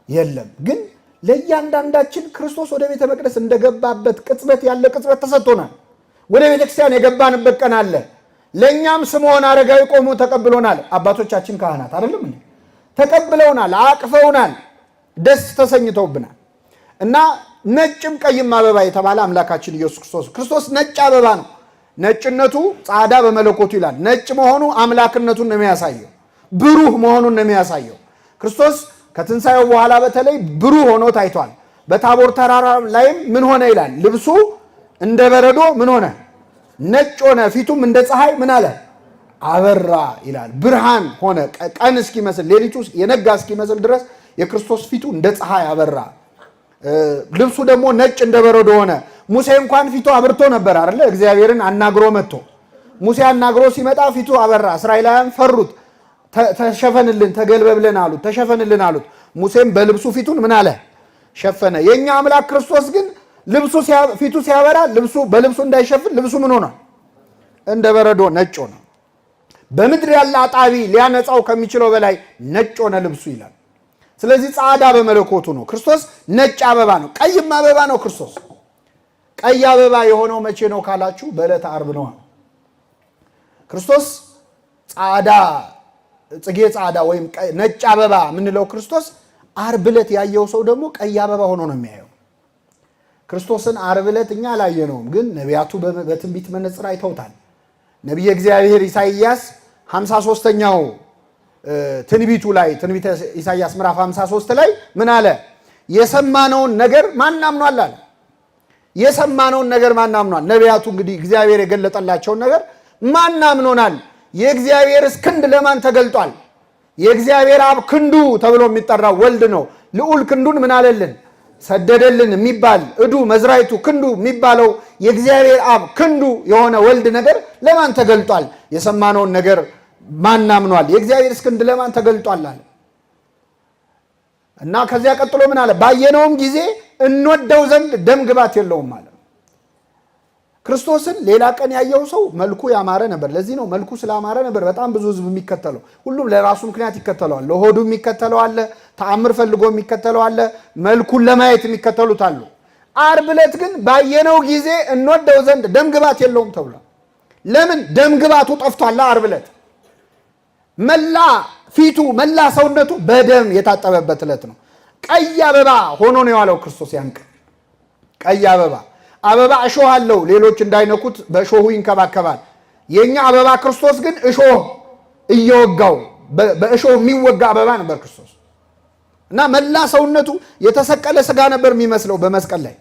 የለም። ግን ለእያንዳንዳችን ክርስቶስ ወደ ቤተ መቅደስ እንደገባበት ቅጽበት ያለ ቅጽበት ተሰጥቶናል። ወደ ቤተ ክርስቲያን የገባንበት ቀን አለ። ለእኛም ስምዖን አረጋዊ ቆሞ ተቀብሎናል። አባቶቻችን ካህናት አይደለም እንዴ? ተቀብለውናል፣ አቅፈውናል፣ ደስ ተሰኝተውብናል። እና ነጭም ቀይም አበባ የተባለ አምላካችን ኢየሱስ ክርስቶስ ክርስቶስ ነጭ አበባ ነው። ነጭነቱ ጻዳ በመለኮቱ ይላል። ነጭ መሆኑ አምላክነቱን ነው የሚያሳየው፣ ብሩህ መሆኑን ነው የሚያሳየው። ክርስቶስ ከትንሣኤው በኋላ በተለይ ብሩህ ሆኖ ታይቷል። በታቦር ተራራ ላይም ምን ሆነ ይላል? ልብሱ እንደ በረዶ ምን ሆነ? ነጭ ሆነ። ፊቱም እንደ ፀሐይ ምን አለ? አበራ ይላል። ብርሃን ሆነ። ቀን እስኪመስል ሌሊቱ የነጋ እስኪመስል ድረስ የክርስቶስ ፊቱ እንደ ፀሐይ አበራ። ልብሱ ደግሞ ነጭ እንደ በረዶ ሆነ። ሙሴ እንኳን ፊቱ አብርቶ ነበር አይደለ? እግዚአብሔርን አናግሮ መጥቶ ሙሴ አናግሮ ሲመጣ ፊቱ አበራ። እስራኤላውያን ፈሩት። ተሸፈንልን፣ ተገልበብልን አሉት። ተሸፈንልን አሉት። ሙሴም በልብሱ ፊቱን ምን አለ? ሸፈነ። የእኛ አምላክ ክርስቶስ ግን ልብሱ ፊቱ ሲያበራ ልብሱ በልብሱ እንዳይሸፍን ልብሱ ምን ሆኗል? እንደ በረዶ ነጭ ሆነ። በምድር ያለ አጣቢ ሊያነጻው ከሚችለው በላይ ነጭ ሆነ ልብሱ ይላል። ስለዚህ ጻዕዳ በመለኮቱ ነው። ክርስቶስ ነጭ አበባ ነው፣ ቀይም አበባ ነው። ክርስቶስ ቀይ አበባ የሆነው መቼ ነው ካላችሁ በዕለተ ዓርብ ነው። ክርስቶስ ጻዕዳ ጽጌ ጻዕዳ ወይም ነጭ አበባ የምንለው ክርስቶስ ዓርብ ዕለት ያየው ሰው ደግሞ ቀይ አበባ ሆኖ ነው የሚያየው። ክርስቶስን ዓርብ ዕለት እኛ አላየነውም፣ ግን ነቢያቱ በትንቢት መነጽር አይተውታል። ነቢየ እግዚአብሔር ኢሳይያስ 53ኛው ትንቢቱ ላይ ትንቢተ ኢሳይያስ ምዕራፍ 53 ላይ ምን አለ? የሰማነውን ነገር ማን አምኗል አለ። የሰማነውን ነገር ማን አምኗል? ነቢያቱ እንግዲህ እግዚአብሔር የገለጠላቸውን ነገር ማን አምኖናል? የእግዚአብሔርስ ክንድ ለማን ተገልጧል? የእግዚአብሔር አብ ክንዱ ተብሎ የሚጠራው ወልድ ነው። ልዑል ክንዱን ምን አለልን? ሰደደልን የሚባል እዱ መዝራይቱ ክንዱ የሚባለው የእግዚአብሔር አብ ክንዱ የሆነ ወልድ ነገር ለማን ተገልጧል? የሰማነውን ነገር ማን አምኗል? የእግዚአብሔርስ ክንድ ለማን ተገልጧል አለ እና ከዚያ ቀጥሎ ምን አለ? ባየነውም ጊዜ እንወደው ዘንድ ደም ግባት የለውም አለ። ክርስቶስን ሌላ ቀን ያየው ሰው መልኩ ያማረ ነበር። ለዚህ ነው መልኩ ስላማረ ነበር በጣም ብዙ ሕዝብ የሚከተለው። ሁሉም ለራሱ ምክንያት ይከተለዋል። ለሆዱ የሚከተለው አለ፣ ተአምር ፈልጎ የሚከተለው አለ፣ መልኩን ለማየት የሚከተሉት አሉ። ዓርብ ዕለት ግን ባየነው ጊዜ እንወደው ዘንድ ደም ግባት የለውም ተብሏል። ለምን? ደም ግባቱ ጠፍቷል። ዓርብ ዕለት መላ ፊቱ መላ ሰውነቱ በደም የታጠበበት ዕለት ነው። ቀይ አበባ ሆኖ ነው የዋለው ክርስቶስ ያን ቀን። ቀይ አበባ አበባ እሾህ አለው፣ ሌሎች እንዳይነኩት በእሾሁ ይንከባከባል። የእኛ አበባ ክርስቶስ ግን እሾህ እየወጋው በእሾህ የሚወጋ አበባ ነበር ክርስቶስ እና መላ ሰውነቱ የተሰቀለ ስጋ ነበር የሚመስለው በመስቀል ላይ።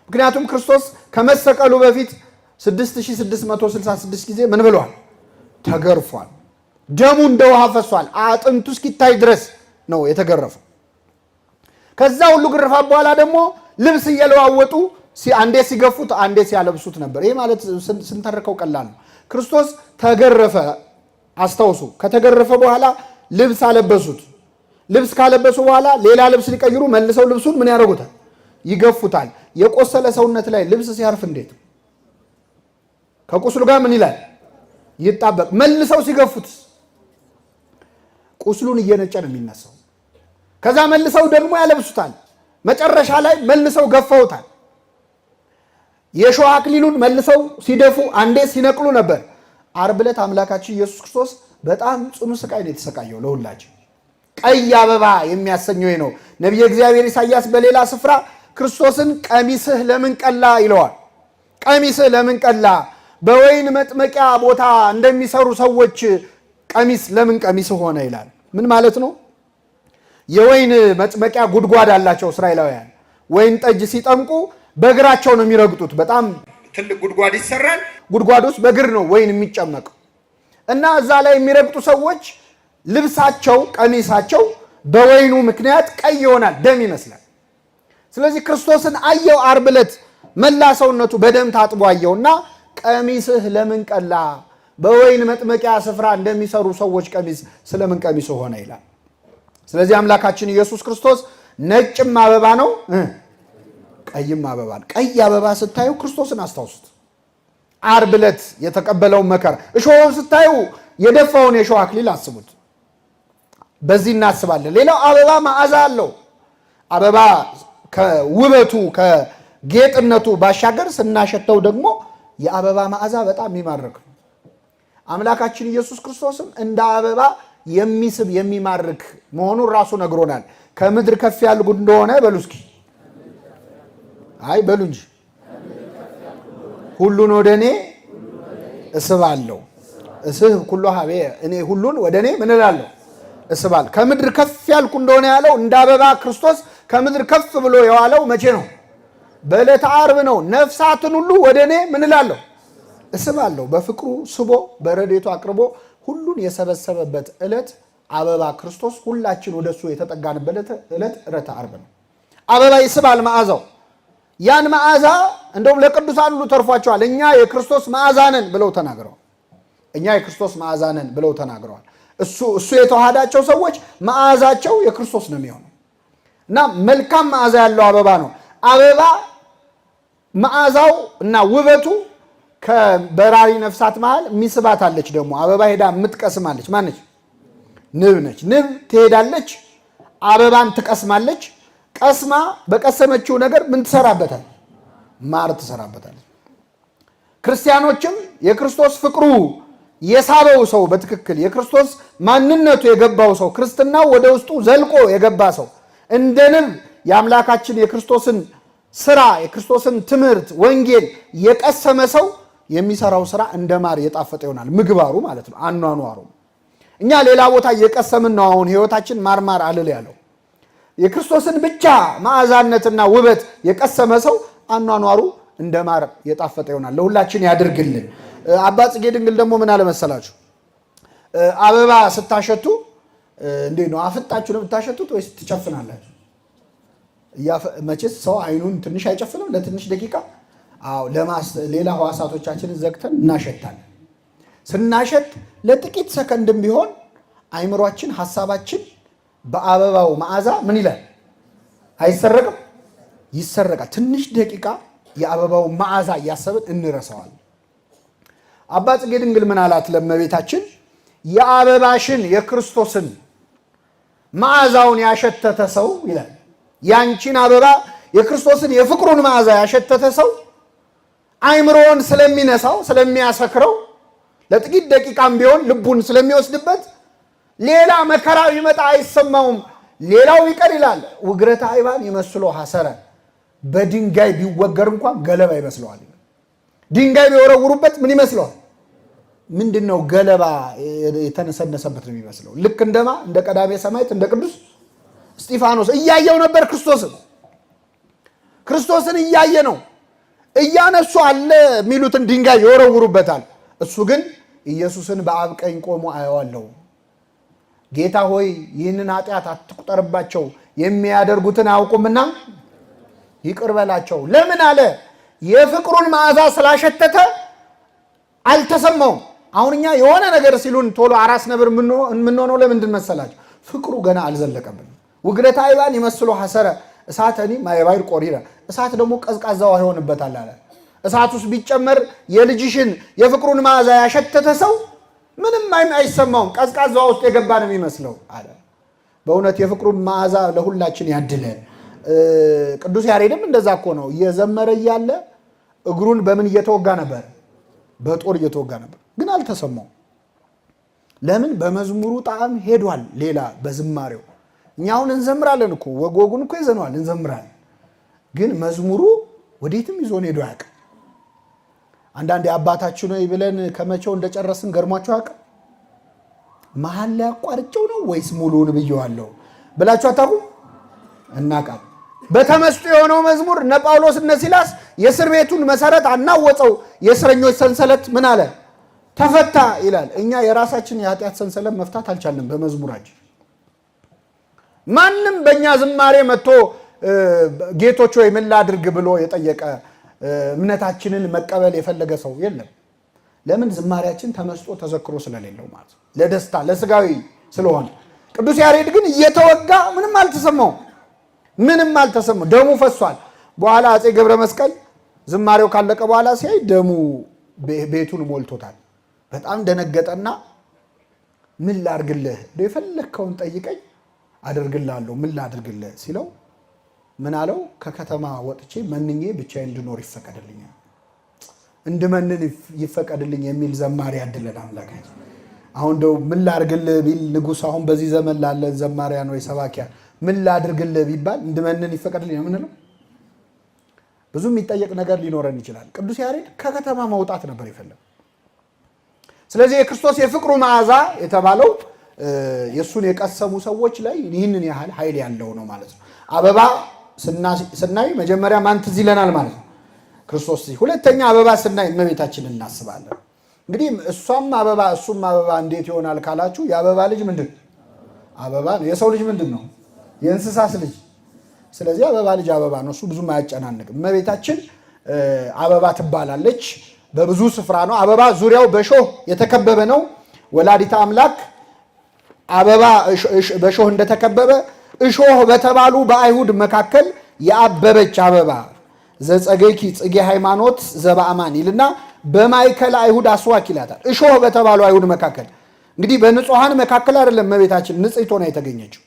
ምክንያቱም ክርስቶስ ከመሰቀሉ በፊት 6666 ጊዜ ምን ብሏል? ተገርፏል። ደሙ እንደ ውሃ ፈሷል። አጥንቱ እስኪታይ ድረስ ነው የተገረፈው። ከዛ ሁሉ ግርፋት በኋላ ደግሞ ልብስ እየለዋወጡ አንዴ ሲገፉት አንዴ ሲያለብሱት ነበር። ይሄ ማለት ስንተርከው ቀላል ነው። ክርስቶስ ተገረፈ፣ አስታውሱ። ከተገረፈ በኋላ ልብስ አለበሱት። ልብስ ካለበሱ በኋላ ሌላ ልብስ ሊቀይሩ መልሰው ልብሱን ምን ያደርጉታል? ይገፉታል። የቆሰለ ሰውነት ላይ ልብስ ሲያርፍ እንዴት ከቁስሉ ጋር ምን ይላል? ይጣበቅ። መልሰው ሲገፉት ቁስሉን እየነጨ ነው የሚነሳው። ከዛ መልሰው ደግሞ ያለብሱታል። መጨረሻ ላይ መልሰው ገፈውታል። የእሾህ አክሊሉን መልሰው ሲደፉ አንዴ ሲነቅሉ ነበር። ዓርብ ዕለት አምላካችን ኢየሱስ ክርስቶስ በጣም ጽኑ ስቃይ ነው የተሰቃየው ለሁላችን። ቀይ አበባ የሚያሰኘው ነው። ነቢየ እግዚአብሔር ኢሳይያስ በሌላ ስፍራ ክርስቶስን ቀሚስህ ለምን ቀላ ይለዋል። ቀሚስህ ለምን ቀላ? በወይን መጥመቂያ ቦታ እንደሚሰሩ ሰዎች ቀሚስ ለምን ቀሚስ ሆነ ይላል። ምን ማለት ነው? የወይን መጥመቂያ ጉድጓድ አላቸው እስራኤላውያን። ወይን ጠጅ ሲጠምቁ በእግራቸው ነው የሚረግጡት። በጣም ትልቅ ጉድጓድ ይሰራል። ጉድጓድ ውስጥ በእግር ነው ወይን የሚጨመቀው እና እዛ ላይ የሚረግጡ ሰዎች ልብሳቸው፣ ቀሚሳቸው በወይኑ ምክንያት ቀይ ይሆናል፣ ደም ይመስላል። ስለዚህ ክርስቶስን አየው ዓርብ ዕለት መላ ሰውነቱ በደም ታጥቦ አየውና ቀሚስህ ለምን ቀላ? በወይን መጥመቂያ ስፍራ እንደሚሰሩ ሰዎች ቀሚስ ስለምን ቀሚስ ሆነ ይላል። ስለዚህ አምላካችን ኢየሱስ ክርስቶስ ነጭም አበባ ነው፣ ቀይም አበባ ነው። ቀይ አበባ ስታዩ ክርስቶስን አስታውሱት። ዓርብ ዕለት የተቀበለውን መከራ፣ እሾህን ስታዩ የደፋውን የሾህ አክሊል አስቡት። በዚህ እናስባለን። ሌላው አበባ መዓዛ አለው። አበባ ከውበቱ ከጌጥነቱ ባሻገር ስናሸተው ደግሞ የአበባ መዓዛ በጣም የሚማርክ ነው። አምላካችን ኢየሱስ ክርስቶስም እንደ አበባ የሚስብ የሚማርክ መሆኑን ራሱ ነግሮናል። ከምድር ከፍ ያልኩ እንደሆነ በሉ እስኪ፣ አይ በሉ እንጂ፣ ሁሉን ወደ እኔ እስባለሁ። እስህብ ኩሎ ሀቤ፣ እኔ ሁሉን ወደ እኔ ምን እላለሁ? እስባለሁ። ከምድር ከፍ ያልኩ እንደሆነ ያለው እንደ አበባ ክርስቶስ ከምድር ከፍ ብሎ የዋለው መቼ ነው? በዕለተ ዓርብ ነው። ነፍሳትን ሁሉ ወደ እኔ ምን እላለሁ? እስባለሁ። በፍቅሩ ስቦ በረድኤቱ አቅርቦ ሁሉን የሰበሰበበት ዕለት አበባ ክርስቶስ ሁላችን ወደሱ የተጠጋንበት ዕለት ዕለተ ዓርብ ነው። አበባ ይስባል መዓዛው። ያን መዓዛ እንደውም ለቅዱሳን ሁሉ ተርፏቸዋል። እኛ የክርስቶስ መዓዛ ነን ብለው ተናግረዋል። እኛ የክርስቶስ መዓዛ ነን ብለው ተናግረዋል። እሱ የተዋሃዳቸው ሰዎች መዓዛቸው የክርስቶስ ነው የሚሆነው እና መልካም መዓዛ ያለው አበባ ነው። አበባ መዓዛው እና ውበቱ ከበራሪ ነፍሳት መሃል የሚስባት አለች። ደግሞ አበባ ሄዳ የምትቀስማለች ማነች? ንብ ነች። ንብ ትሄዳለች፣ አበባን ትቀስማለች። ቀስማ በቀሰመችው ነገር ምን ትሰራበታል? ማር ትሰራበታለች። ክርስቲያኖችም የክርስቶስ ፍቅሩ የሳበው ሰው፣ በትክክል የክርስቶስ ማንነቱ የገባው ሰው፣ ክርስትናው ወደ ውስጡ ዘልቆ የገባ ሰው እንደ ንብ የአምላካችን የክርስቶስን ስራ፣ የክርስቶስን ትምህርት ወንጌል የቀሰመ ሰው የሚሰራው ስራ እንደ ማር የጣፈጠ ይሆናል። ምግባሩ ማለት ነው፣ አኗኗሩ። እኛ ሌላ ቦታ እየቀሰምን ነው። አሁን ህይወታችን ማርማር አልል ያለው የክርስቶስን ብቻ መዓዛነትና ውበት የቀሰመ ሰው አኗኗሩ እንደ ማር የጣፈጠ ይሆናል። ለሁላችን ያድርግልን። አባ ጽጌ ድንግል ደግሞ ምን አለ መሰላችሁ? አበባ ስታሸቱ እንዴት ነው? አፍጣችሁ ነው የምታሸቱት ወይስ ትጨፍናላችሁ? መቼስ ሰው አይኑን ትንሽ አይጨፍንም ለትንሽ ደቂቃ? አዎ፣ ሌላ ህዋሳቶቻችንን ዘግተን እናሸታለን። ስናሸት ለጥቂት ሰከንድም ቢሆን አይምሯችን፣ ሀሳባችን በአበባው መዓዛ ምን ይላል? አይሰረቅም? ይሰረቃል። ትንሽ ደቂቃ የአበባው መዓዛ እያሰብን እንረሳዋለን። አባ ጽጌ ድንግል ምን አላት ለእመቤታችን? የአበባሽን የክርስቶስን መዓዛውን ያሸተተ ሰው ይላል። ያንቺን አበባ የክርስቶስን የፍቅሩን መዓዛ ያሸተተ ሰው አይምሮውን ስለሚነሳው፣ ስለሚያሰክረው፣ ለጥቂት ደቂቃም ቢሆን ልቡን ስለሚወስድበት ሌላ መከራ ቢመጣ አይሰማውም። ሌላው ይቀር ይላል፣ ውግረተ አይባን ይመስሎ ሐሰረ፣ በድንጋይ ቢወገር እንኳን ገለባ ይመስለዋል። ድንጋይ ቢወረውሩበት ምን ይመስለዋል? ምንድን ነው ገለባ የተነሰነሰበት ነው የሚመስለው። ልክ እንደማ እንደ ቀዳሜ ሰማዕት እንደ ቅዱስ እስጢፋኖስ እያየው ነበር ክርስቶስን። ክርስቶስን እያየ ነው። እያነሱ አለ የሚሉትን ድንጋይ ይወረውሩበታል። እሱ ግን ኢየሱስን በአብ ቀኝ ቆሞ አየዋለሁ። ጌታ ሆይ ይህንን ኃጢአት አትቁጠርባቸው፣ የሚያደርጉትን አያውቁምና ይቅር በላቸው። ለምን አለ? የፍቅሩን መዓዛ ስላሸተተ አልተሰማውም። አሁን እኛ የሆነ ነገር ሲሉን ቶሎ አራስ ነብር የምንሆነው ለምንድን መሰላቸው? ፍቅሩ ገና አልዘለቀብንም። ውግረተ አይባን ይመስሎ ሐሰረ እሳተኒ ማየባይር ቆሪረ፣ እሳት ደግሞ ቀዝቃዛ ውሃ ይሆንበታል አለ። እሳት ውስጥ ቢጨመር የልጅሽን የፍቅሩን መዓዛ ያሸተተ ሰው ምንም አይሰማውም፣ ቀዝቃዛ ውሃ ውስጥ የገባ ነው የሚመስለው አለ። በእውነት የፍቅሩን መዓዛ ለሁላችን ያድለን። ቅዱስ ያሬድም እንደዛ እኮ ነው። እየዘመረ እያለ እግሩን በምን እየተወጋ ነበር? በጦር እየተወጋ ነበር፣ ግን አልተሰማውም። ለምን? በመዝሙሩ ጣዕም ሄዷል። ሌላ በዝማሬው እኛ አሁን እንዘምራለን እኮ፣ ወግ ወጉን እኮ ይዘነዋል፣ እንዘምራለን። ግን መዝሙሩ ወዴትም ይዞን ሄዶ አያውቅም። አንዳንድ የአባታችን ነው ብለን ከመቼው እንደጨረስን ገርሟቸው አያውቅም። መሀል ላይ አቋርጬው ነው ወይስ ሙሉውን ብየዋለሁ ብላችሁ አታውቁም? እናውቃለን። በተመስጦ የሆነው መዝሙር እነ ጳውሎስ እነ ሲላስ የእስር ቤቱን መሰረት አናወፀው፣ የእስረኞች ሰንሰለት ምን አለ ተፈታ ይላል። እኛ የራሳችን የኃጢአት ሰንሰለት መፍታት አልቻልንም በመዝሙራችን። ማንም በእኛ ዝማሬ መጥቶ ጌቶች ወይ ምን ላድርግ ብሎ የጠየቀ፣ እምነታችንን መቀበል የፈለገ ሰው የለም። ለምን? ዝማሬያችን ተመስጦ ተዘክሮ ስለሌለው ማለት ነው። ለደስታ ለስጋዊ ስለሆነ። ቅዱስ ያሬድ ግን እየተወጋ ምንም አልተሰማውም። ምንም አልተሰማው። ደሙ ፈሷል። በኋላ አፄ ገብረ መስቀል ዝማሬው ካለቀ በኋላ ሲያይ ደሙ ቤቱን ሞልቶታል። በጣም ደነገጠና ምን ላድርግልህ፣ የፈለግከውን ጠይቀኝ አደርግልሃለሁ፣ ምን ላድርግልህ ሲለው ምን አለው? ከከተማ ወጥቼ መንኜ ብቻዬን እንድኖር ይፈቀድልኛል፣ እንድመንን ይፈቀድልኝ የሚል ዘማሪ ያድለን አምላካችን። አሁን እንደው ምን ላድርግልህ ቢል ንጉሥ፣ አሁን በዚህ ዘመን ላለን ዘማሪያን ወይ ሰባኪያን ምን ላድርግልህ ቢባል እንድመንን ይፈቀድልኝ ነው የምንለው? ብዙ የሚጠየቅ ነገር ሊኖረን ይችላል። ቅዱስ ያሬድ ከከተማ መውጣት ነበር የፈለገው። ስለዚህ የክርስቶስ የፍቅሩ መዓዛ የተባለው የእሱን የቀሰሙ ሰዎች ላይ ይህንን ያህል ኃይል ያለው ነው ማለት ነው። አበባ ስናይ መጀመሪያ ማን ትዝ ይለናል ማለት ነው? ክርስቶስ። ሁለተኛ አበባ ስናይ እመቤታችን እናስባለን። እንግዲህ እሷም አበባ እሱም አበባ እንዴት ይሆናል ካላችሁ የአበባ ልጅ ምንድን አበባ ነው። የሰው ልጅ ምንድን ነው? የእንስሳስ ልጅ። ስለዚህ አበባ ልጅ አበባ ነው። እሱ ብዙም አያጨናንቅም። እመቤታችን አበባ ትባላለች። በብዙ ስፍራ ነው። አበባ ዙሪያው በእሾህ የተከበበ ነው። ወላዲተ አምላክ አበባ በእሾህ እንደተከበበ እሾህ በተባሉ በአይሁድ መካከል የአበበች አበባ ዘጸገይኪ ጽጌ ሃይማኖት ዘበአማን ይልና በማእከለ አይሁድ አስዋክ ይላታል። እሾህ በተባሉ አይሁድ መካከል እንግዲህ በንጹሐን መካከል አይደለም እመቤታችን ንጽሕት ሆና የተገኘችው፣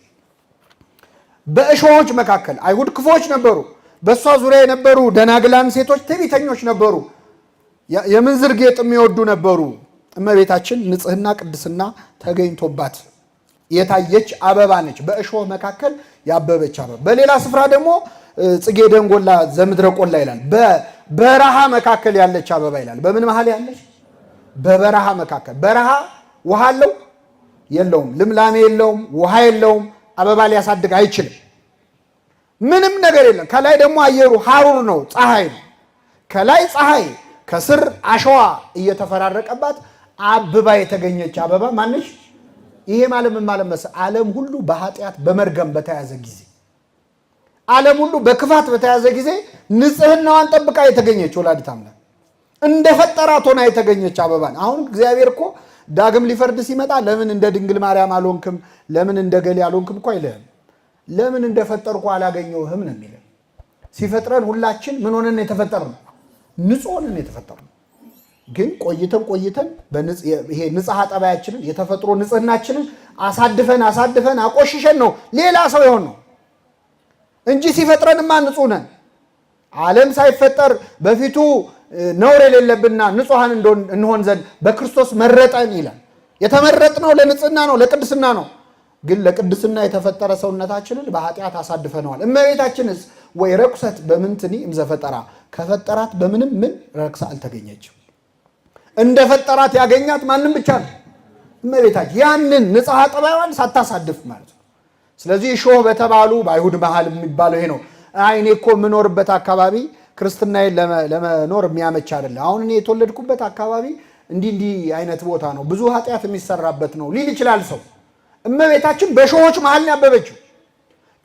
በእሾሆች መካከል። አይሁድ ክፉዎች ነበሩ። በእሷ ዙሪያ የነበሩ ደናግላን ሴቶች ትዕቢተኞች ነበሩ። የምንዝር ጌጥ የሚወዱ ነበሩ። እመቤታችን ንጽሕና ቅድስና ተገኝቶባት የታየች አበባ ነች። በእሾህ መካከል ያበበች አበባ። በሌላ ስፍራ ደግሞ ጽጌ ደንጎላ ዘምድረ ቆላ ይላል። በበረሃ መካከል ያለች አበባ ይላል። በምን መሀል ያለች? በበረሃ መካከል። በረሃ ውሃ አለው የለውም? ልምላሜ የለውም፣ ውሃ የለውም። አበባ ሊያሳድግ አይችልም። ምንም ነገር የለም። ከላይ ደግሞ አየሩ ሐሩር ነው፣ ፀሐይ ነው። ከላይ ፀሐይ ከስር አሸዋ እየተፈራረቀባት አብባ የተገኘች አበባ ማነች? ይሄ ማለት ምን ማለት መሰለህ? ዓለም ሁሉ በኃጢአት በመርገም በተያዘ ጊዜ፣ ዓለም ሁሉ በክፋት በተያዘ ጊዜ ንጽህናዋን ጠብቃ የተገኘች ወላዲተ አምላክ እንደ ፈጠራት ሆና የተገኘች አበባ። አሁን እግዚአብሔር እኮ ዳግም ሊፈርድ ሲመጣ ለምን እንደ ድንግል ማርያም አልሆንክም፣ ለምን እንደ ገሌ አልሆንክም እኮ አይልህም። ለምን እንደፈጠርኩ አላገኘሁህም ነው የሚልህ። ሲፈጥረን ሁላችን ምን ሆነን የተፈጠርነው? ንጹህ ሆነን የተፈጠርነው። ግን ቆይተን ቆይተን ይሄ ንጽሐ ጠባያችንን የተፈጥሮ ንጽህናችንን አሳድፈን አሳድፈን አቆሽሸን ነው ሌላ ሰው የሆን ነው እንጂ ሲፈጥረንማ ንጹህ ነን። ዓለም ሳይፈጠር በፊቱ ነውር የሌለብንና ንጹሐን እንሆን ዘንድ በክርስቶስ መረጠን ይላል። የተመረጥነው ለንጽህና ነው፣ ለቅድስና ነው። ግን ለቅድስና የተፈጠረ ሰውነታችንን በኃጢአት አሳድፈነዋል። እመቤታችንስ ወይ ረኩሰት በምንትኒ እምዘፈጠራ ከፈጠራት በምንም ምን ረክሳ አልተገኘችም። እንደፈጠራት ያገኛት ማንም ብቻ ነው እመቤታችን፣ ያንን ንጽሐ ጠባይዋን ሳታሳድፍ ማለት ነው። ስለዚህ እሾህ በተባሉ በአይሁድ መሃል የሚባለው ይሄ ነው። አይ እኔ እኮ የምኖርበት አካባቢ ክርስትናዬን ለመኖር የሚያመች አይደለም። አሁን እኔ የተወለድኩበት አካባቢ እንዲህ እንዲህ አይነት ቦታ ነው፣ ብዙ ኃጢአት የሚሰራበት ነው ሊል ይችላል ሰው። እመቤታችን በእሾሆች መሃል ነው ያበበችው።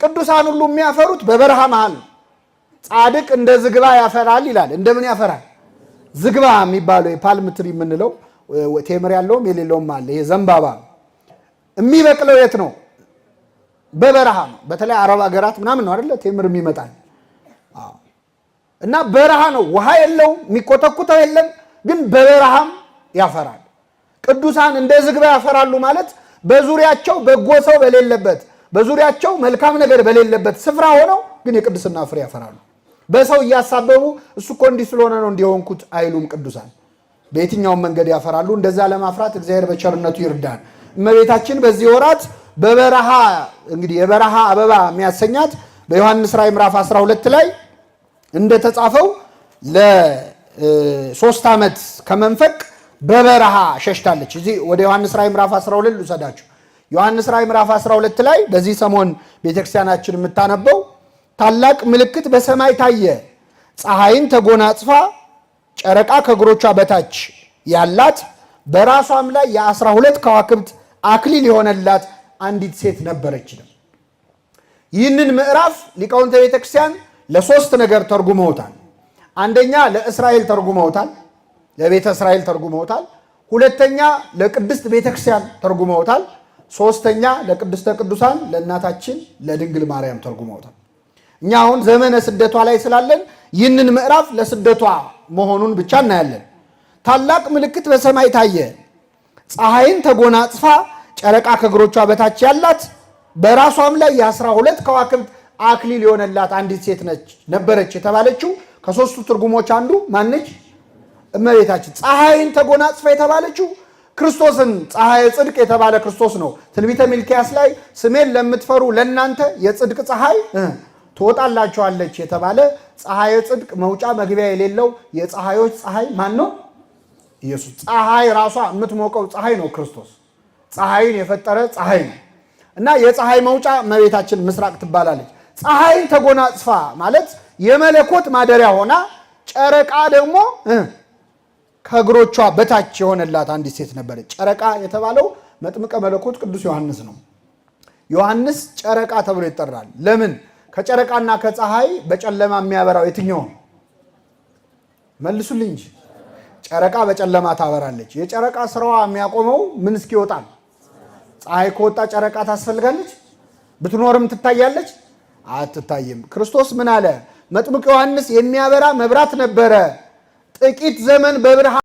ቅዱሳን ሁሉ የሚያፈሩት በበረሃ መሃል ነው። ጻድቅ እንደ ዝግባ ያፈራል ይላል። እንደምን ያፈራል? ዝግባ የሚባለው የ palm tree የምንለው ቴምር ያለውም የሌለውም አለ። ይሄ ዘንባባ የሚበቅለው የት ነው? በበረሃ ነው። በተለይ አረብ ሀገራት ምናምን ነው አይደለ? ቴምር የሚመጣል እና በረሃ ነው። ውሃ የለውም፣ የሚኮተኩተው የለም። ግን በበረሃም ያፈራል። ቅዱሳን እንደ ዝግባ ያፈራሉ ማለት በዙሪያቸው በጎ ሰው በሌለበት፣ በዙሪያቸው መልካም ነገር በሌለበት ስፍራ ሆነው ግን የቅድስና ፍሬ ያፈራሉ። በሰው እያሳበቡ እሱ እኮ እንዲህ ስለሆነ ነው እንዲሆንኩት አይሉም። ቅዱሳን በየትኛውም መንገድ ያፈራሉ። እንደዛ ለማፍራት እግዚአብሔር በቸርነቱ ይርዳን። እመቤታችን በዚህ ወራት በበረሃ እንግዲህ የበረሃ አበባ የሚያሰኛት በዮሐንስ ራእይ ምዕራፍ 12 ላይ እንደተጻፈው ለ3 ዓመት ከመንፈቅ በበረሃ ሸሽታለች። እዚህ ወደ ዮሐንስ ራእይ ምዕራፍ 12 ልውሰዳችሁ። ዮሐንስ ራእይ ምዕራፍ 12 ላይ በዚህ ሰሞን ቤተክርስቲያናችን የምታነበው ታላቅ ምልክት በሰማይ ታየ፣ ፀሐይን ተጎናጽፋ ጨረቃ ከእግሮቿ በታች ያላት በራሷም ላይ የ12 ከዋክብት አክሊል የሆነላት አንዲት ሴት ነበረች። ይህንን ምዕራፍ ሊቃውንተ ቤተክርስቲያን ለሶስት ነገር ተርጉመውታል። አንደኛ ለእስራኤል ተርጉመውታል፣ ለቤተ እስራኤል ተርጉመውታል። ሁለተኛ ለቅድስት ቤተክርስቲያን ተርጉመውታል። ሶስተኛ ለቅድስተ ቅዱሳን ለእናታችን ለድንግል ማርያም ተርጉመውታል። እኛ አሁን ዘመነ ስደቷ ላይ ስላለን ይህንን ምዕራፍ ለስደቷ መሆኑን ብቻ እናያለን። ታላቅ ምልክት በሰማይ ታየ፣ ፀሐይን ተጎናጽፋ ጨረቃ ከእግሮቿ በታች ያላት በራሷም ላይ የ12 ከዋክብት አክሊል የሆነላት አንዲት ሴት ነች ነበረች የተባለችው ከሶስቱ ትርጉሞች አንዱ ማነች? እመቤታችን። ፀሐይን ተጎናጽፋ የተባለችው ክርስቶስን ፀሐይ ጽድቅ የተባለ ክርስቶስ ነው። ትንቢተ ሚልኪያስ ላይ ስሜን ለምትፈሩ ለእናንተ የጽድቅ ፀሐይ ትወጣላችኋለች የተባለ ፀሐይ ጽድቅ መውጫ መግቢያ የሌለው የፀሐዮች ፀሐይ ማን ነው? ኢየሱስ። ፀሐይ ራሷ የምትሞቀው ፀሐይ ነው ክርስቶስ። ፀሐይን የፈጠረ ፀሐይ ነው እና የፀሐይ መውጫ እመቤታችን ምስራቅ ትባላለች። ፀሐይን ተጎናጽፋ ማለት የመለኮት ማደሪያ ሆና ጨረቃ ደግሞ ከእግሮቿ በታች የሆነላት አንዲት ሴት ነበረች። ጨረቃ የተባለው መጥምቀ መለኮት ቅዱስ ዮሐንስ ነው። ዮሐንስ ጨረቃ ተብሎ ይጠራል። ለምን? ከጨረቃና ከፀሐይ በጨለማ የሚያበራው የትኛው ነው? መልሱልኝ እንጂ። ጨረቃ በጨለማ ታበራለች። የጨረቃ ስራዋ የሚያቆመው ምን እስኪወጣል? ፀሐይ ከወጣ ጨረቃ ታስፈልጋለች? ብትኖርም ትታያለች? አትታይም። ክርስቶስ ምን አለ? መጥምቅ ዮሐንስ የሚያበራ መብራት ነበረ፣ ጥቂት ዘመን በብርሃን